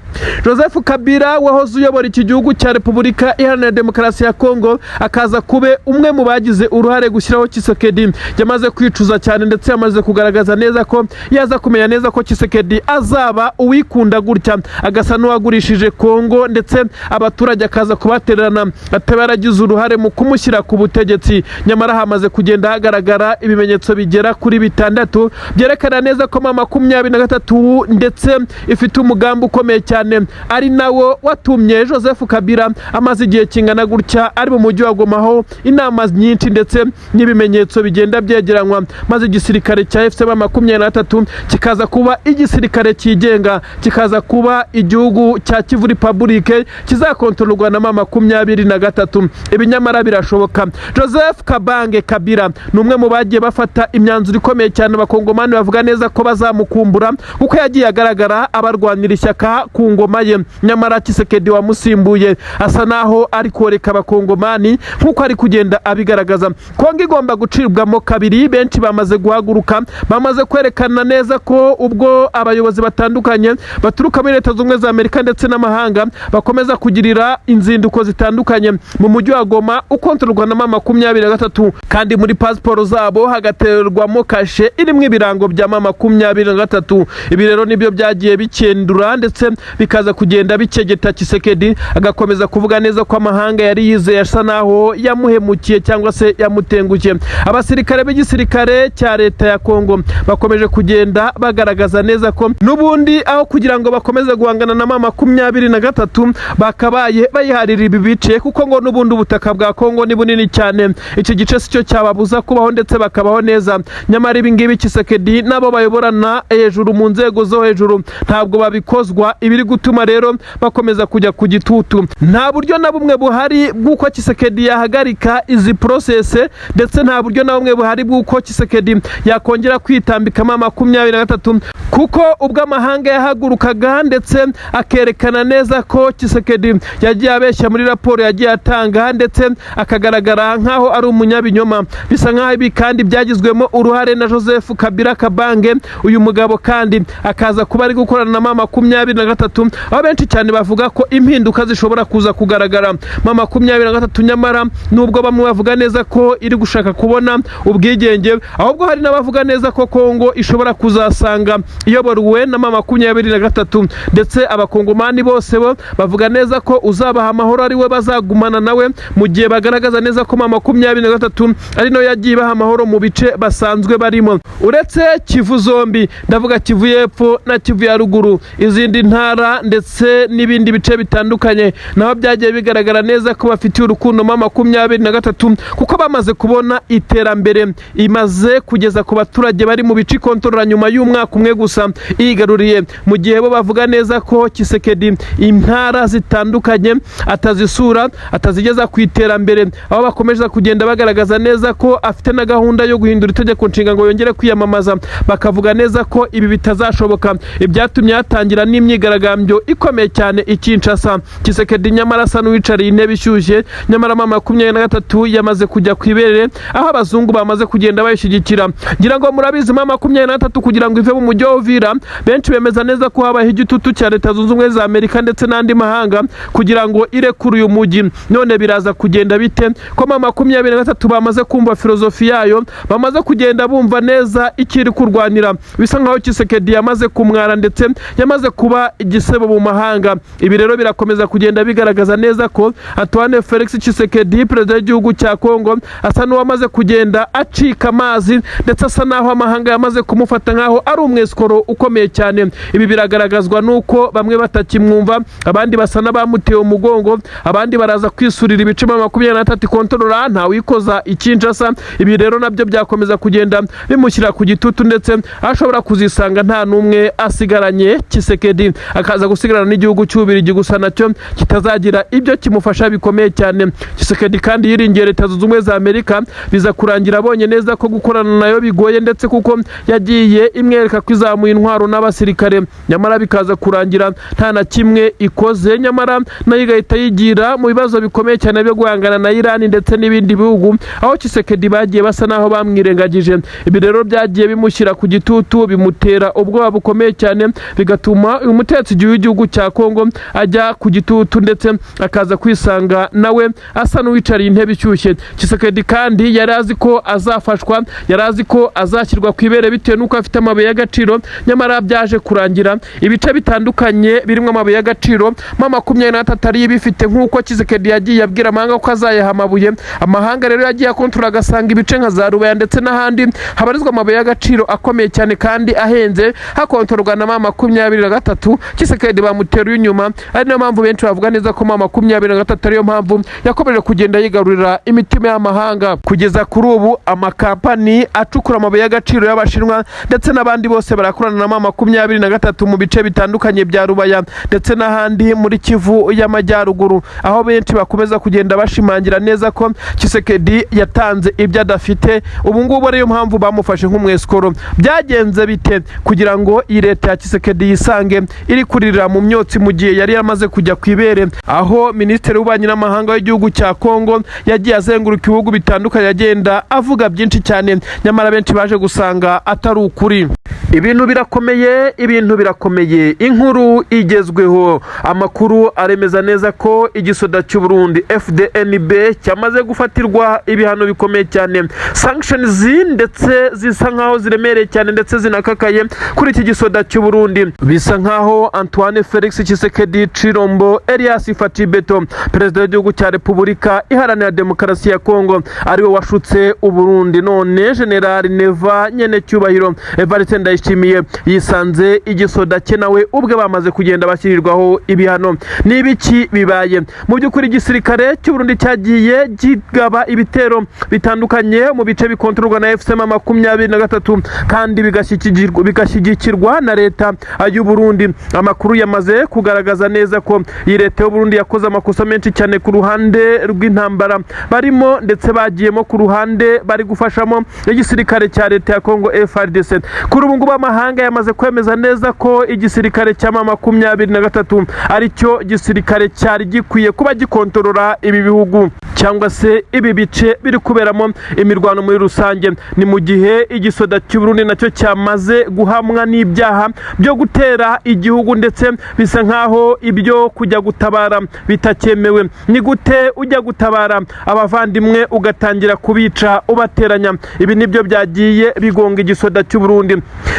Joseph Kabila wahoze uyobora iki gihugu cya Repubulika Iharanira Demokarasi ya Kongo, akaza kube umwe mu bagize uruhare gushyiraho Tshisekedi, yamaze kwicuza cyane, ndetse yamaze kugaragaza neza ko yaza kumenya neza ko Tshisekedi azaba uwikunda gutya, agasa n'uwagurishije Kongo ndetse abaturage akaza kubatererana, ataba yaragize uruhare mu kumushyira ku butegetsi. Nyamara hamaze kugenda hagaragara ibimenyetso bigera kuri bitandatu byerekana neza ko M23 ndetse ifite umugambi ukomeye cyane, ari nawo watumye Joseph Kabila amaze igihe kingana gutya ari mu mujyi wa Goma, aho inama nyinshi ndetse n'ibimenyetso bigenda byegeranywa, maze igisirikare cha AFC M23 kikaza kuba igisirikare cyigenga, kikaza kuba igihugu cya Kivu Republic kizakontororwa na M23. Ibi nyamara birashoboka. Joseph Kabange Kabila ni umwe mu bagiye bafata imyanzuro ikomeye cyane. Abakongomani bavuga neza ko bazamukumbura, kuko yagiye agaragara abarwanira ishyaka ku ngoma ye. Nyamara Tshisekedi wamusimbuye asa naho ari koreka Abakongomani nk'uko ari kugenda abigaragaza. Kongo igomba gucibwamo kabiri. Benshi bamaze guhaguruka, bamaze kwerekana neza ko ubwo abayobozi batandukanye baturuka muri Leta Zunze Ubumwe za Amerika ndetse n'amahanga bakomeza kugirira inzinduko zitandukanye mu mujyi wa Goma ukontororwa na M23, kandi muri pasiporo zabo hagaterwamo kashe irimo ibirango bya M23. Ibi rero nibyo byagiye bikendura ndetse bikaza kugenda bikegeta Tshisekedi, agakomeza kuvuga neza ko amahanga yari yizeye asa naho yamuhemukiye cyangwa se yamutengushye. Abasirikare b'igisirikare cya leta ya Kongo bakomeje kugenda bagaragaza neza ko n'ubundi aho kugira ngo bakomeze guhangana na M23 bakabaye bayiharira ibi bice, kuko ngo n'ubundi ubutaka bwa Kongo ni bunini cyane, iki gice si cyo cyababuza kubaho ndetse bakabaho neza. Nyamara ibi ngibi Tshisekedi n'abo bayoborana hejuru mu nzego zo hejuru ntabwo babikozwa. Ibiri gutuma rero bakomeza kujya ku gitutu. Nta buryo na bumwe buhari bw'uko Tshisekedi yahagarika izi process, ndetse nta buryo na bumwe buhari bw'uko Tshisekedi yakongera kwitambika M23, kuko ubwo amahanga yahagurukaga ndetse akerekana neza ko Tshisekedi yagiye abeshya muri raporo yagiye atanga, ndetse akagaragara nk'aho ari umunyabinyoma. Bisa nk'aho ibi kandi byagizwemo uruhare na Joseph Kabila Kabange. Uyu mugabo kandi akaza kuba ari gukorana na M23, aho benshi cyane bavuga ko impinduka zishobora kuza kugaragara. M23 nyamara nubwo bamwe bavuga neza ko iri gushaka kubona ubwigenge, ahubwo hari n'abavuga neza ko Kongo ishobora kuzasanga iyobowe na M23, ndetse Abakongomani bose bo bavuga neza ko uzabaha amahoro ari we bazagumana nawe, mu gihe bagaragaza neza ko M23 ari nayo yagiye ibaha amahoro mu bice basanzwe barimo. Uretse Kivu zombi, ndavuga Kivu y'Epfo na Kivu ya Ruguru, izindi ntara ndetse n'ibindi bice bitandukanye naho byagiye bigaragara neza ko bafitiye urukundo M23, kuko bamaze kubona iterambere imaze kugeza ku baturage bari mu bice ikontorora nyuma y'umwaka umwe gusa yigaruriye, mu gihe bo bavuga neza ko Tshisekedi intara zitandukanye atazisura, atazigeza ku iterambere, aho bakomeza kugenda bagaragaza neza ko afite na gahunda yo guhindura itegeko nshinga ngo yongere kwiyamamaza. Bakavuga neza ko ibi bitazashoboka, ibyatumye hatangira n'imyigaragambyo ikomeye cyane i Kinshasa. Tshisekedi nyamara asa n'uwicariye intebe ishyushye. Nyamara M23 yamaze kujya ku ibere, aho abazungu bamaze kugenda bayishyigikira. Ngira ngo murabizi, M23 kugira ngo ive mu mujyi wa Uvira, benshi bemeza neza ko habaho igitutu cya Leta Zunze Ubumwe za Amerika ndetse n'andi mahanga kugira ngo irekure uyu mujyi. None biraza kugenda bite ko M23 bamaze kumva filozofi yayo, bamaze kugenda bumva neza icyo iri kurwanira? Bisa nkaho Tshisekedi yamaze kumwara ndetse yamaze kuba igisebo mu mahanga. Ibi rero birakomeza kugenda bigaragaza neza ko Antoine Felix Felix Tshisekedi, perezida w'igihugu cya Kongo, asa n'uwamaze kugenda acika amazi, ndetse asa n'aho amahanga yamaze kumufata nk'aho ari umwesikoro ukomeye cyane. Ibi biragaragazwa n'uko bamwe batakimwumva, abandi basa n'abamuteye umugongo, abandi baraza kwisurira ibice 23 kontorora ntawikoza ikinshasa. Ibi rero nabyo byakomeza kugenda bimushyira ku gitutu, ndetse ashobora kuzisanga nta n'umwe asigaranye. Tshisekedi akaza gusigarana n'igihugu cy'Ububirigi gusa, nacyo kitazagira ibyo kimufasha bikomeye cyane. Tshisekedi kandi yiringiye Leta Zunze Ubumwe za Amerika, biza kurangira abonye neza ko gukorana nayo bigoye, ndetse kuko yagiye imwereka ko izamuye intwaro n'abasirikare, nyamara bikaza kurangira nta na kimwe ikoze, nyamara nayo igahita yigira mu bibazo bikomeye cyane byo guhangana na Irani ndetse n'ibindi bihugu, aho Tshisekedi bagiye basa naho bamwirengagije. Ibi rero byagiye bimushyira ku gitutu, bimutera ubwoba bukomeye cyane, bigatuma uyu mutetsi w'igihugu cya Kongo ajya ku gitutu, ndetse akaza kwisanga nawe asa n'uwicariye intebe ishyushye. Tshisekedi kandi yari azi ko azafashwa, yari azi ko azashyirwa ku ibere bitewe n'uko afite amabuye y'agaciro, nyamara byaje kurangira ibice bitandukanye birimo amabuye y'agaciro M23 ariyo ibifite, nk'uko Tshisekedi yagiye abwira amahanga ko azayaha amabuye. Amahanga rero yagiye akontorora, agasanga ibice nka za Rubaya ndetse n'ahandi habarizwa amabuye y'agaciro akomeye cyane kandi ahenze hakontororwa na M23. Tshisekedi bamuteruye inyuma, ari nayo mpamvu benshi bavuga neza ko M23 ariyo mpamvu yakomeje kugenda yigarurira imitima y'amahanga. Kugeza kuri ubu amakampani acukura amabuye y'agaciro y'Abashinwa ndetse n'abandi bose barakorana na M23 mu bice bitandukanye bya Rubaya ndetse n'ahandi muri Kivu y'Amajyaruguru, aho benshi bakomeza kugenda bashimangira neza ko Tshisekedi yatanze ibyo adafite. Ubu ngubu ariyo mpamvu bamufashe nk'umwesikoro. Byagenze bite kugira ngo iyi leta ya Tshisekedi yisange iri kuririra mu myotsi mu gihe yari yamaze kujya ku ibere, aho minisitiri w'ububanyi n'amahanga w'igihugu cya Kongo yagiye azenguruka ibihugu bitandukanye agenda avuga byinshi cyane, nyamara benshi baje gusanga atari ukuri? Ibintu birakomeye, ibintu birakomeye. Inkuru igezweho, amakuru aremeza neza ko igisoda cy'u Burundi FDNB cyamaze gufatirwa ibihano bikomeye cyane, sanctions ndetse zisa nkaho ziremereye cyane ndetse zinakakaye kuri iki gisoda cy'u Burundi. Bisa nkaho Antoine Felix Tshisekedi Tshilombo Elias Fatshi Béton, perezida w'igihugu cya Repubulika Iharanira Demokarasi ya Kongo, ariwe washutse u Burundi, none General Neva nyene cyubahiro Evariste Ndayishimiye yisanze igisoda cye nawe ubwe bamaze kugenda bashyirirwaho ibihano. Ni ibiki bibaye? Mu by'ukuri igisirikare cy'u Burundi cyagiye kigaba ibitero bitandukanye mu bice bikontororwa na AFC M23 kandi bigashyigikirwa na leta y'u Burundi. Amakuru yamaze kugaragaza neza ko iyi leta y'u Burundi yakoze amakosa menshi cyane ku ruhande rw'intambara barimo, ndetse bagiyemo ku ruhande bari gufashamo igisirikare cya leta ya Kongo FARDC. Kuri ubu ngubu amahanga yamaze kwemeza neza ko igisirikare cya M23 aricyo gisirikare cyari gikwiye kuba gikontorora ibi bihugu cyangwa se ibi bice biri kuberamo imirwano muri rusange. Ni mu gihe igisoda cy'u Burundi nacyo cyamaze guhamwa n'ibyaha byo gutera igihugu, ndetse bisa nkaho ibyo kujya gutabara bitakemewe. Ni gute ujya gutabara abavandimwe ugatangira kubica ubateranya? Ibi nibyo byagiye bigonga igisoda cy'u Burundi.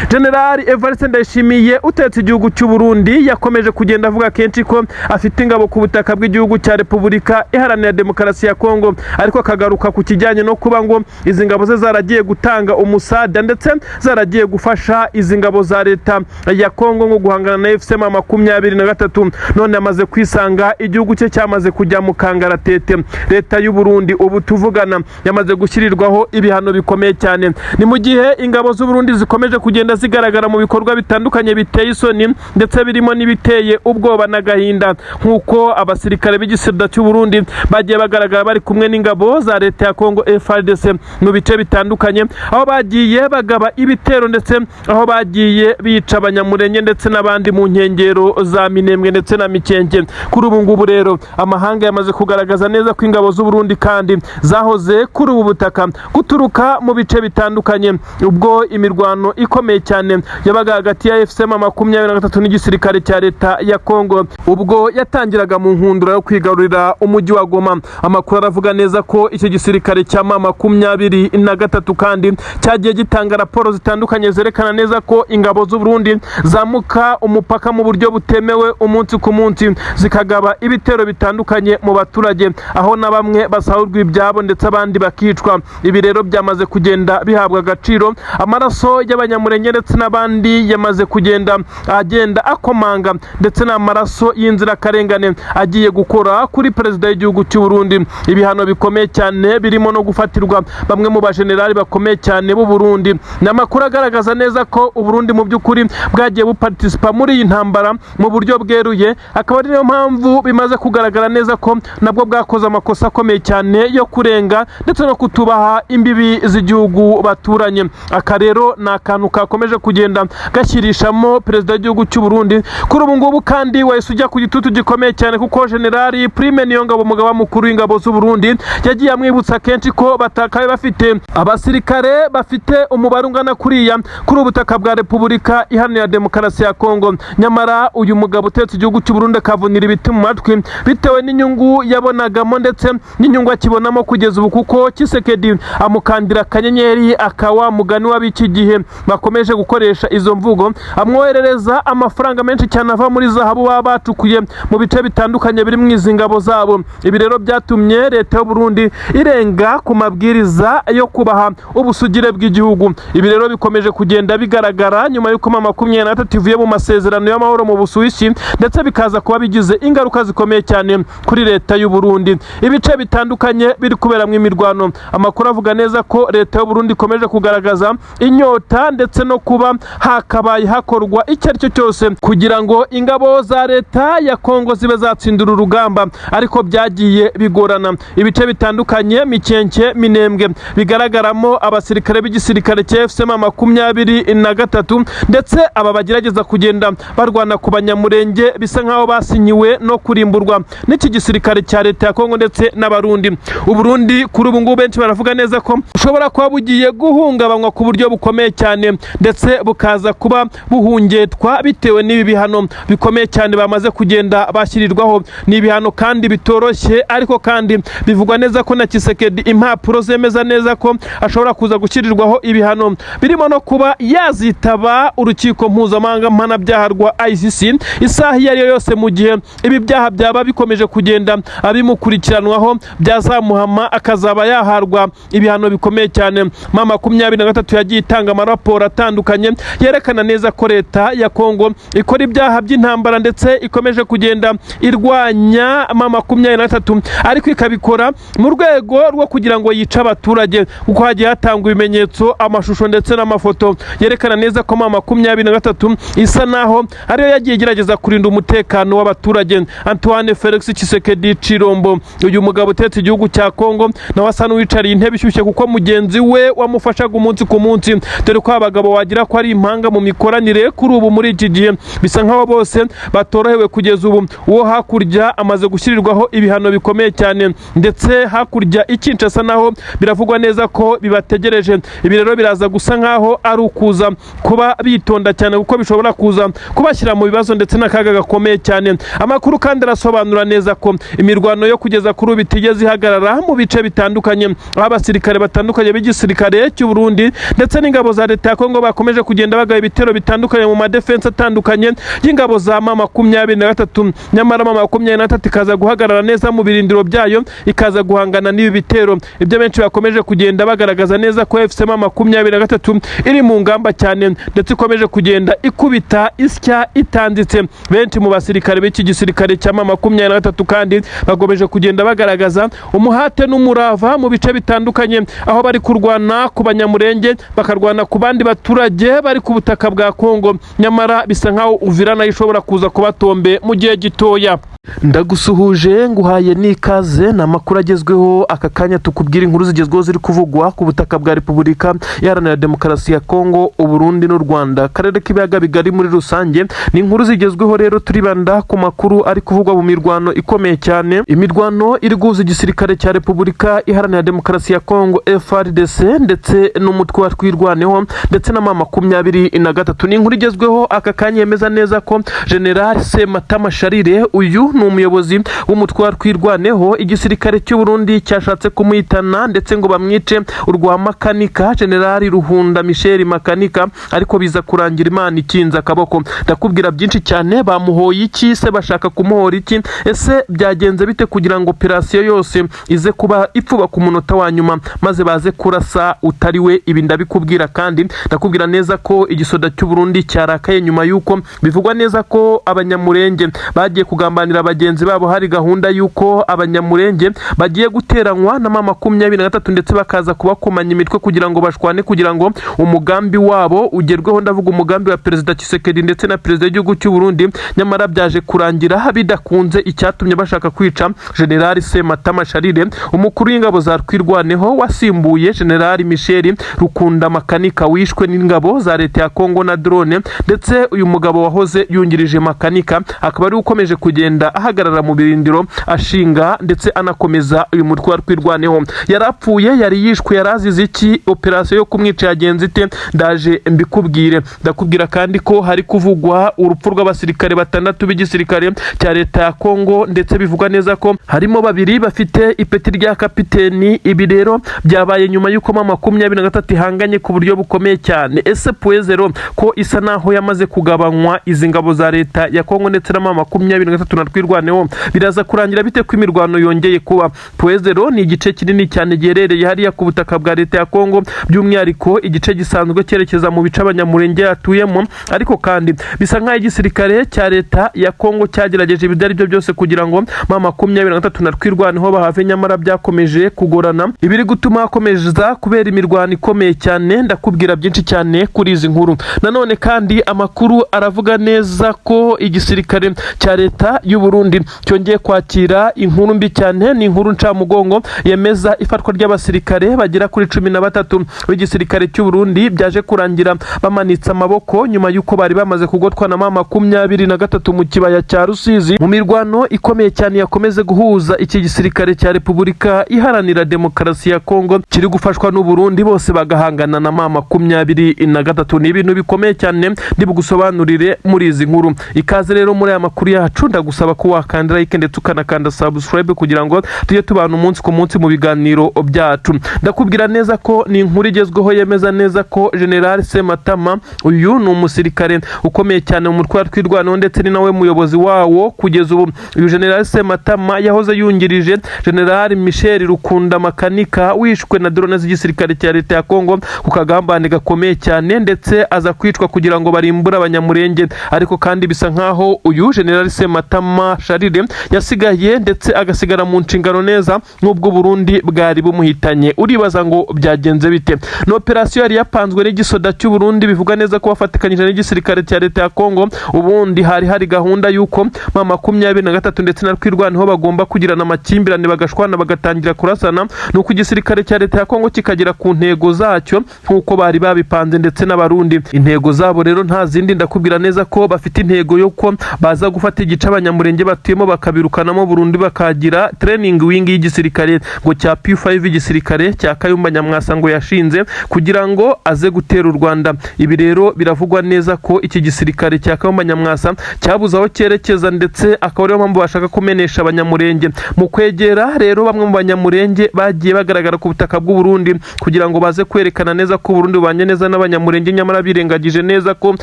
General Evariste Ndayishimiye utetse igihugu cy'u Burundi yakomeje kugenda avuga kenshi ko afite ingabo ku butaka bw'igihugu cya Repubulika Iharanira Demokarasi ya Kongo, ariko akagaruka ku kijyanye no kuba ngo izi ngabo ze zaragiye gutanga umusada ndetse zaragiye gufasha izi ngabo za leta ya Kongo ngo guhangana na AFC M23, none amaze kwisanga igihugu cye cyamaze kujya mu kangaratete. Leta y'u Burundi ubu tuvugana yamaze gushyirirwaho ibihano bikomeye cyane. Ni mu gihe ingabo z'u Burundi zikomeje kugenda zigaragara mu bikorwa bitandukanye biteye isoni, ndetse birimo n'ibiteye ubwoba n'agahinda, nk'uko abasirikare b'igisirikare cy'u Burundi bagiye bagaragara bari kumwe n'ingabo za leta ya Kongo FARDC mu bice bitandukanye, aho bagiye bagaba ibitero ndetse aho bagiye bica Abanyamurenge ndetse n'abandi mu nkengero za Minembwe ndetse na Mikenke. Kuri ubu ngubu rero amahanga yamaze kugaragaza neza ko ingabo z'u Burundi kandi zahoze kuri ubu butaka guturuka mu bice bitandukanye ubwo imirwano ikomeye. ikomeye cyane yabaga hagati ya AFC M23 n'igisirikare cya leta ya Kongo ubwo yatangiraga mu nkundura yo kwigarurira umujyi wa Goma. Amakuru aravuga neza ko icyo gisirikare cya M23 kandi cyagiye gitanga raporo zitandukanye zerekana neza ko ingabo z'u Burundi zambuka umupaka mu buryo butemewe umunsi ku munsi, zikagaba ibitero bitandukanye mu baturage, aho na bamwe basahurwa ibyabo ndetse abandi bakicwa. Ibi rero byamaze kugenda bihabwa agaciro. Amaraso y'Abanyamurenge ndetse n'abandi yamaze kugenda agenda akomanga, ndetse n'amaraso y'inzirakarengane agiye gukora kuri perezida w'igihugu cy'u Burundi. Ibihano bikomeye cyane birimo no gufatirwa bamwe mu bajenerali bakomeye cyane b'u Burundi. Ni amakuru agaragaza neza ko u Burundi mu by'ukuri bwagiye buparticipa muri iyi ntambara mu buryo bweruye, akaba ari niyo mpamvu bimaze kugaragara neza ko nabwo bwakoze amakosa akomeye cyane yo kurenga ndetse no kutubaha imbibi z'igihugu baturanye. Aka rero ni akantu kakomeje kugenda gashyirishamo perezida w'igihugu cy'u Burundi kuri ubu ngubu, kandi wahise ujya ku gitutu gikomeye cyane, kuko Generali Prime Niyongabo, umugaba mukuru w'ingabo z'u Burundi, yagiye amwibutsa kenshi ko batakaye bafite abasirikare bafite umubare ungana kuriya kuri ubutaka bwa Repubulika Iharanira Demokarasi ya Kongo. Nyamara uyu mugabo utetse igihugu cy'u Burundi akavunira ibiti mu matwi bitewe n'inyungu yabonagamo ndetse n'inyungu akibonamo kugeza ubu, kuko Tshisekedi amukandira akanyenyeri, akawa mugani w'ab'iki gihe bakomeje gukoresha izo mvugo, amwoherereza amafaranga menshi cyane ava muri zahabu baba bacukuye mu bice bitandukanye biri mu izi ngabo zabo. Ibi rero byatumye leta y'u Burundi irenga ku mabwiriza yo kubaha ubusugire bw'igihugu. Ibi rero bikomeje kugenda bigaragara nyuma y'uko M23 ivuye mu masezerano y'amahoro mu Busuwisi, ndetse bikaza kuba bigize ingaruka zikomeye cyane kuri leta y'u Burundi. Ibice bitandukanye biri kuberamo imirwano, amakuru avuga neza ko leta y'u Burundi ikomeje kugaragaza inyota ndetse no kuba hakabaye hakorwa icyo ari cyo cyose kugira ngo ingabo za leta ya Kongo zibe zatsindura urugamba, ariko byagiye bigorana. Ibice bitandukanye, Mikenke, Minembwe, bigaragaramo abasirikare b'igisirikare cya AFC M23, ndetse aba bagerageza kugenda barwana ku Banyamurenge, bisa nkaho basinyiwe no kurimburwa n'iki gisirikare cya leta ya Kongo ndetse n'Abarundi. Uburundi kuri ubu ngubu benshi baravuga neza ko bushobora kuba bugiye guhungabanywa ku buryo bukomeye cyane, ndetse bukaza kuba buhungetwa bitewe n'ibi bihano bikomeye cyane bamaze kugenda bashyirirwaho. Ni ibihano kandi bitoroshye, ariko kandi bivugwa neza ko na Tshisekedi impapuro zemeza neza ko ashobora kuza gushyirirwaho ibihano birimo no kuba yazitaba urukiko mpuzamahanga mpanabyaha rwa ICC isaha iyo ari yo yose, mu gihe ibi byaha byaba bikomeje kugenda abimukurikiranwaho byazamuhama, akazaba yaharwa ibihano bikomeye cyane. M23 yagiye itanga amaraporo atandukanye yerekana neza ko leta ya Kongo ikora ibyaha by'intambara, ndetse ikomeje kugenda irwanya M23, ariko ikabikora mu rwego rwo kugira ngo yice abaturage, kuko hagiye hatangwa ibimenyetso, amashusho ndetse n'amafoto yerekana neza ko M23 isa naho ariyo yagiye igerageza kurinda umutekano w'abaturage. Antoine Felix Tshisekedi Tshilombo, uyu mugabo utetse igihugu cya Kongo, nawe asa n'uwicariye intebe ishyushye, kuko mugenzi we wamufashaga umunsi ku munsi, dore ko abagabo wagira ko ari impanga mu mikoranire, kuri ubu muri iki gihe bisa nkaho bose batorohewe kugeza ubu. Uwo hakurya amaze gushyirirwaho ibihano bikomeye cyane, ndetse hakurya i Kinshasa naho biravugwa neza ko bibategereje. Ibi rero biraza gusa nkaho ari ukuza kuba bitonda cyane, kuko bishobora kuza kubashyira mu bibazo ndetse n'akaga gakomeye cyane. Amakuru kandi arasobanura neza ko imirwano yo kugeza kuri ubu itigeze ihagarara mu bice bitandukanye, aho abasirikare batandukanye b'igisirikare cy'u Burundi ndetse n'ingabo za leta ya Kongo bakomeje kugenda bagaba ibitero bitandukanye mu madefense atandukanye y'ingabo za M23. Nyamara M23 ikaza guhagarara neza mu birindiro byayo, ikaza guhangana n'ibi bitero. Ibyo benshi bakomeje kugenda bagaragaza neza ko AFC M23 iri mu ngamba cyane, ndetse ikomeje kugenda ikubita isya itanditse. Benshi mu basirikare b'iki gisirikare cya M23 kandi bakomeje kugenda bagaragaza umuhate n'umurava mu bice bitandukanye, aho bari kurwana ku Banyamurenge, bakarwana ku bandi baturage bari ku butaka bwa Kongo. Nyamara bisa nkaho Uvira nayo ishobora kuza kubatombe mu gihe gitoya. Ndagusuhuje, nguhaye n'ikaze. Ni amakuru agezweho aka kanya, tukubwira inkuru zigezweho ziri kuvugwa ku butaka bwa Repubulika Iharanira Demokarasi ya Kongo, Uburundi n'u Rwanda, akarere k'ibiyaga bigari muri rusange. Ni inkuru zigezweho rero, turibanda ku makuru ari kuvugwa mu mirwano ikomeye cyane, imirwano iri guhuza igisirikare cya Repubulika Iharanira Demokarasi ya Kongo, FARDC, ndetse n'umutwe wa Twirwaneho ndetse na M23. Ni inkuru igezweho aka kanya yemeza neza ko General Sematama Charles, uyu ni umuyobozi w'umutwe wa Twirwaneho, igisirikare cy'u Burundi cyashatse kumuhitana ndetse ngo bamwice urwa Makanika, General Ruhunda Michel Makanika, ariko biza kurangira Imana ikinze akaboko. Ndakubwira byinshi cyane. Bamuhoye iki se? Bashaka kumuhora iki? Ese byagenze bite kugira ngo operasiyo yose ize kuba ipfuba ku munota wa nyuma, maze baze kurasa utari we? Ibi ndabikubwira, kandi ndakubwira neza ko igisoda cy'u Burundi cyarakaye nyuma y'uko bivugwa neza ko Abanyamurenge bagiye kugambanira bagenzi babo. Hari gahunda y'uko Abanyamurenge bagiye guteranywa na M23 ndetse bakaza kubakomanya imitwe kugira ngo bashwane, kugira ngo umugambi wabo ugerweho. Ndavuga umugambi wa Perezida Tshisekedi ndetse na Perezida w'igihugu cy'u Burundi. Nyamara byaje kurangira bidakunze. Icyatumye bashaka kwica General Sematama Charles, umukuru w'ingabo za Twirwaneho wasimbuye General Michel Rukunda Makanika wishwe n'ingabo za leta ya Kongo na drone, ndetse uyu mugabo wahoze yungirije Makanika akaba ari ukomeje kugenda ahagarara mu birindiro, ashinga ndetse anakomeza uyu mutwe wa Twirwaneho. Yarapfuye, yari yishwe, yarazize iki? Operasiyo yo kumwica yagenze ite? Ndaje mbikubwire. Ndakubwira kandi ko hari kuvugwa urupfu rw'abasirikare batandatu b'igisirikare cya leta ya Kongo, ndetse bivugwa neza ko harimo babiri bafite ipeti rya kapiteni. Ibi rero byabaye nyuma y'uko M23 ihanganye ku buryo bukomeye cyane. Ese Point Zéro ko isa naho yamaze kugabanywa, izi ngabo za leta ya Kongo ndetse na M23 na Twirwaneho, biraza kurangira bite ko imirwano yongeye kuba? Point Zéro ni igice kinini cyane giherereye hariya ku butaka bwa leta ya Kongo, by'umwihariko igice gisanzwe cyerekeza mu bice Abanyamurenge yatuyemo. Ariko kandi bisa nk'aho igisirikare cya leta ya Kongo cyagerageje ibyo ari byo byose kugira ngo M23 na Twirwaneho bahave, nyamara byakomeje kugorana, ibiri gutuma hakomeza kubera imirwano ikomeye cyane. Ndakubwira byinshi cyane kuri izi nkuru. Nanone kandi amakuru aravuga neza ko igisirikare cya leta y'u Burundi cyongeye kwakira inkuru mbi cyane. Ni inkuru ncamugongo yemeza ifatwa ry'abasirikare bagera kuri 13 b'igisirikare cy'u Burundi, byaje kurangira bamanitse amaboko nyuma y'uko bari bamaze kugotwa na M23 mu kibaya cya Rusizi, mu mirwano ikomeye cyane yakomeze guhuza iki gisirikare cya Repubulika Iharanira Demokarasi ya Kongo kiri gufashwa n'u Burundi, bose bagahangana na M23. Ni ibintu bikomeye cyane ndibugusobanurire muri izi nkuru. Ikaze rero muri aya makuru yacu. Ndagusaba ko wakanda like ndetse ukanakanda subscribe kugira ngo tujye tubana umunsi ku munsi mu biganiro byacu. Ndakubwira neza ko ni inkuru igezweho yemeza neza ko General Sematama, uyu ni umusirikare ukomeye cyane mu mutwe wa Twirwaneho ndetse ni nawe muyobozi wawo kugeza ubu. Uyu General Sematama yahoze yungirije General Michel Rukunda Makanika wishwe na drone z'igisirikare cya leta ya Kongo ku kagambane gakomeye cyane, ndetse aza kwicwa kugira ngo barimbure Abanyamurenge. Ariko kandi bisa nkaho uyu General Sematama Charles yasigaye ndetse agasigara mu nshingano neza n'ubwo Burundi bwari bumuhitanye. Uribaza ngo byagenze bite? Ni operasiyo yari yapanzwe n'igisoda cy'u Burundi, bivuga neza ko bafatikanyije n'igisirikare cya leta ya Kongo. Ubundi hari gahunda y'uko M23 ndetse na Twirwaneho bagomba kugirana amakimbirane, bagashwana, bagatangira kurasana, nuko igisirikare cya leta ya Kongo kikagera ku ntego zacyo nk'uko bari babipanze ndetse n'Abarundi. Intego zabo rero nta zindi. Ndakubwira neza ko bafite intego yo ko baza gufata igice Abanyamurenge batuyemo, bakabirukanamo burundu, bakagira training wing y'igisirikare ngo cya P5, igisirikare cya Kayumba Nyamwasa ngo yashinze kugira ngo aze gutera u Rwanda. Ibi rero biravugwa neza ko iki gisirikare cya Kayumba Nyamwasa cyabuze aho cyerekeza, ndetse akaba ariyo mpamvu bashaka kumenesha Abanyamurenge. Mu kwegera rero bamwe mu Banyamurenge bagiye bagaragara ku butaka bw'u Burundi kugira ngo baze kwerekana neza ko Burundi bubanye neza n'Abanyamurenge, nyamara birengagije neza ko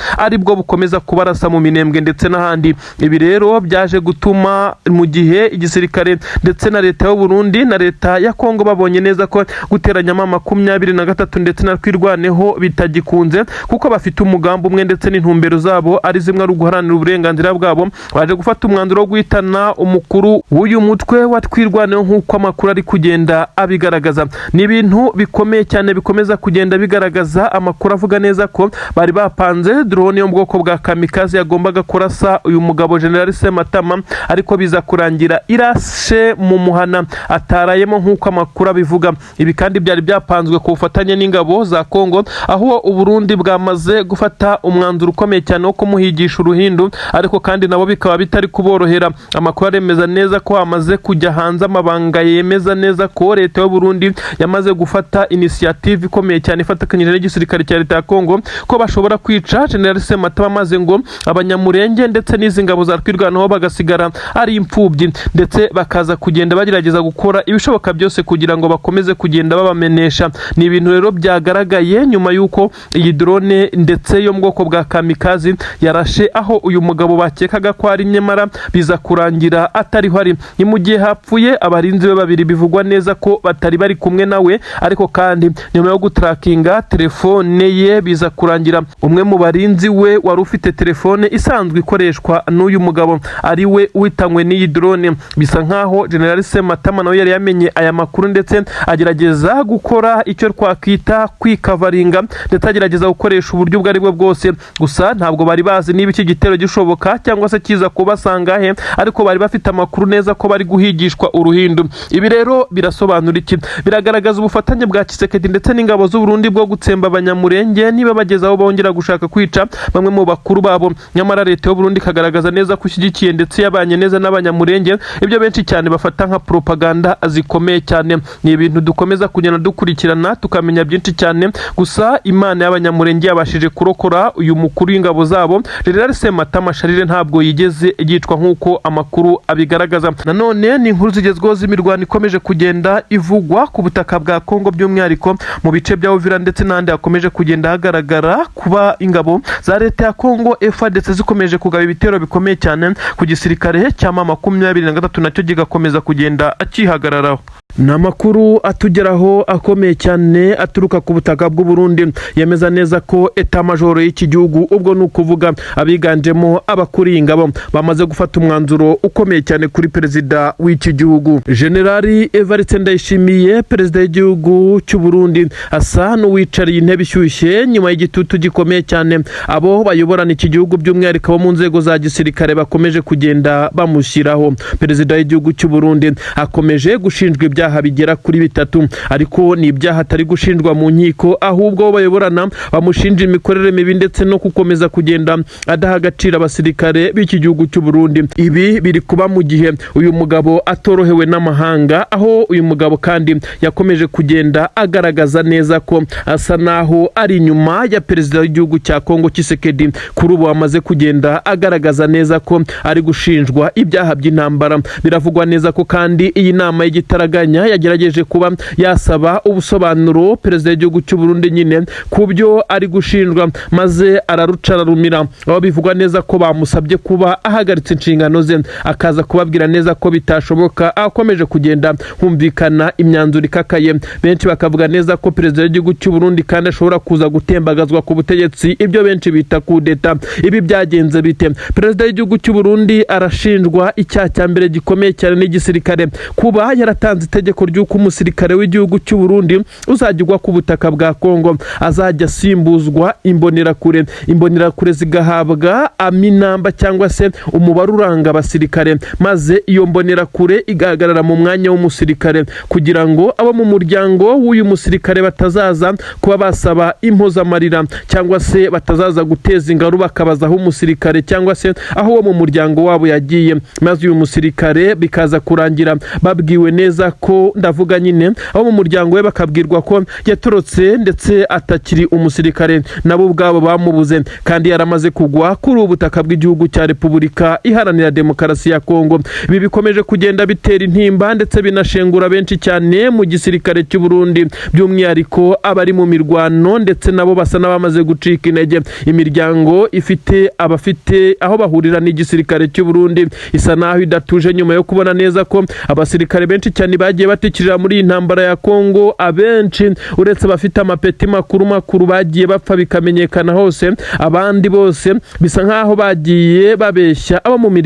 aribwo bukomeza kubarasa mu Minembwe ndetse n'ahandi. Ibi rero byaje gutuma mu gihe igisirikare ndetse na leta y'u Burundi na leta ya Kongo babonye neza ko guteranya M23 ndetse na Twirwaneho bitagikunze, kuko bafite umugambi umwe ndetse n'intumbero zabo ari zimwe, ari uguharanira uburenganzira bwabo, baje gufata umwanzuro wo guhitana umukuru w'uyu mutwe wa Twirwaneho, nk'uko amakuru ari kugenda abigaragaza. Ni ibintu bikomeye cyane bikomeza kugenda bigaragaza. Amakuru avuga neza ko bari bapanze drone yo mu bwoko bwa kamikaze yagombaga kurasa uyu mugabo General Sematama, ariko biza kurangira irashe mu muhana atarayemo, nk'uko amakuru abivuga. Ibi kandi byari byapanzwe ku bufatanye n'ingabo za Kongo, aho Uburundi bwamaze gufata umwanzuro ukomeye cyane wo kumuhigisha uruhindu, ariko kandi nabo bikaba bitari kuborohera. Amakuru aremeza neza ko hamaze kujya hanze amabanga yemeza neza ko leta y'u Burundi yamaze gufata initiative ikomeye cyane ifatikanyije n'igisirikare cya cya leta ya Kongo ko bashobora kwica General Sematama, maze ngo Abanyamurenge ndetse n'izi ngabo za Twirwanaho bagasigara ari imfubyi, ndetse bakaza kugenda bagerageza gukora ibishoboka byose kugira ngo bakomeze kugenda babamenesha. Ni ibintu rero byagaragaye nyuma y'uko iyi drone ndetse yo mu bwoko bwa kamikazi yarashe aho uyu mugabo bakekaga ko ari, nyamara biza kurangira atariho ari. Ni mu gihe hapfuye abarinzi be babiri bivugwa neza ko batari bari kumwe nawe, ariko kandi nyuma yo gutarakinga telefone ye, biza kurangira umwe mu barinzi we wari ufite telefone isanzwe ikoreshwa n'uyu mugabo ari we witanywe n'iyi drone. Bisa nkaho General Sematama nawe yari yamenye aya makuru, ndetse agerageza gukora icyo twakwita kwikavaringa, ndetse agerageza gukoresha uburyo ubwo ari bwo bwose. Gusa ntabwo bari bazi niba iki gitero gishoboka cyangwa se kiza kubasanga he, ariko bari bafite amakuru neza ko bari guhigishwa uruhindu. Ibi rero birasobanura iki? Biragaragaza ubufatanye bwa Tshisekedi ndetse n'ingabo z'u Burundi bwo gutsemba Abanyamurenge niba bageze aho bongera gushaka kwica bamwe mu bakuru babo, nyamara leta y'u Burundi ikagaragaza neza ko ishyigikiye ndetse yabanye neza n'Abanyamurenge, ibyo benshi cyane bafata nka propaganda zikomeye cyane. Ni ibintu dukomeza kugenda dukurikirana, tukamenya byinshi cyane. Gusa Imana y'Abanyamurenge yabashije kurokora uyu mukuru w'ingabo zabo, General Sematama Charles, ntabwo yigeze yicwa nk'uko amakuru abigaragaza. Nanone ni inkuru zigezweho z'imirwano ikomeje kugenda ivugwa ku butaka bwa Kongo, by'umwihariko mu bice bya Uvira ndetse n'ahandi hakomeje kugenda hagaragara kuba ingabo za leta ya Kongo FARDC zikomeje kugaba ibitero bikomeye cyane ku gisirikare cya M23, nacyo kigakomeza kugenda akihagararaho. Ni amakuru atugeraho akomeye cyane aturuka ku butaka bw'u Burundi, yemeza neza ko état-major y'iki gihugu, ubwo ni ukuvuga abiganjemo abakuriye ingabo, bamaze gufata umwanzuro ukomeye cyane kuri perezida w'iki gihugu, Generali Evariste Ndayishimiye. Perezida w'igihugu cy'u Burundi asa n'uwicariye intebe ishyushye nyuma y'igitutu gikomeye cyane abo bayoborana iki gihugu, by'umwihariko abo mu nzego za gisirikare, bakomeje kugenda bamushyiraho. Perezida w'igihugu cy'u Burundi akomeje gushinjwa ibyaha bigera kuri bitatu, ariko ni ibyaha atari gushinjwa mu nkiko, ahubwo abo bayoborana bamushinja imikorere mibi ndetse no gukomeza kugenda adaha agaciro abasirikare b'iki gihugu cy'u Burundi. Ibi biri kuba mu gihe uyu mugabo atorohewe n'amahanga, aho uyu mugabo kandi yakomeje kugenda agaragaza neza ko asa naho ari inyuma ya perezida w'igihugu cya Kongo Tshisekedi, kuri ubu amaze kugenda agaragaza neza ko ari gushinjwa ibyaha by'intambara. Biravugwa neza ko kandi iyi nama y'igitaraganya yagerageje kuba yasaba ubusobanuro perezida w'igihugu cy'u Burundi nyine ku byo ari gushinjwa, maze araruca ararumira, aho bivugwa neza ko bamusabye kuba ahagaritse inshingano ze, akaza kubabwira neza ko bitashoboka. Akomeje kugenda humvikana imyanzuro ikakaye, benshi bakavuga neza ko perezida w'igihugu cy'u Burundi kandi ashobora kuza gutembagazwa ku butegetsi, ibyo benshi bita kudeta. Ibi byagenze bite? Perezida w'igihugu cy'u Burundi arashinjwa icyaha cya mbere gikomeye cyane n'igisirikare, kuba yaratanze itegeko ry'uko umusirikare w'igihugu cy'u Burundi uzajya ugwa ku butaka bwa Kongo azajya asimbuzwa imbonerakure, imbonerakure zigahabwa aminamba cyangwa se umubare uranga abasirikare, maze iyo mbonerakure igahagarara mu mwanya w'umusirikare, kugira ngo abo mu muryango w'uyu musirikare batazaza kuba basaba impozamarira, cyangwa se batazaza guteza ingaru bakabaza aho umusirikare cyangwa se aho uwo mu muryango wabo yagiye, maze uyu musirikare bikaza kurangira babwiwe neza ko, ndavuga nyine abo mu muryango we, bakabwirwa ko yatorotse ndetse atakiri umusirikare, nabo ubwabo bamubuze kandi yaramaze kugwa kuri ubu butaka bw'igihugu cya Repubulika Iharanira Demokarasi ya Kongo. Ibi bikomeje kugenda bitera intimba ndetse binashengura benshi cyane mu gisirikare cy'u Burundi, by'umwihariko abari mu mirwano, ndetse nabo basa n'abamaze gucika intege. Imiryango ifite abafite aho bahurira n'igisirikare cy'u Burundi isa naho idatuje nyuma yo kubona neza ko abasirikare benshi cyane bagiye batikirira muri iyi ntambara ya Kongo. Abenshi, uretse abafite amapeti makuru makuru bagiye bapfa bikamenyekana hose, abandi bose bisa nkaho bagiye babeshya abo mu miryango.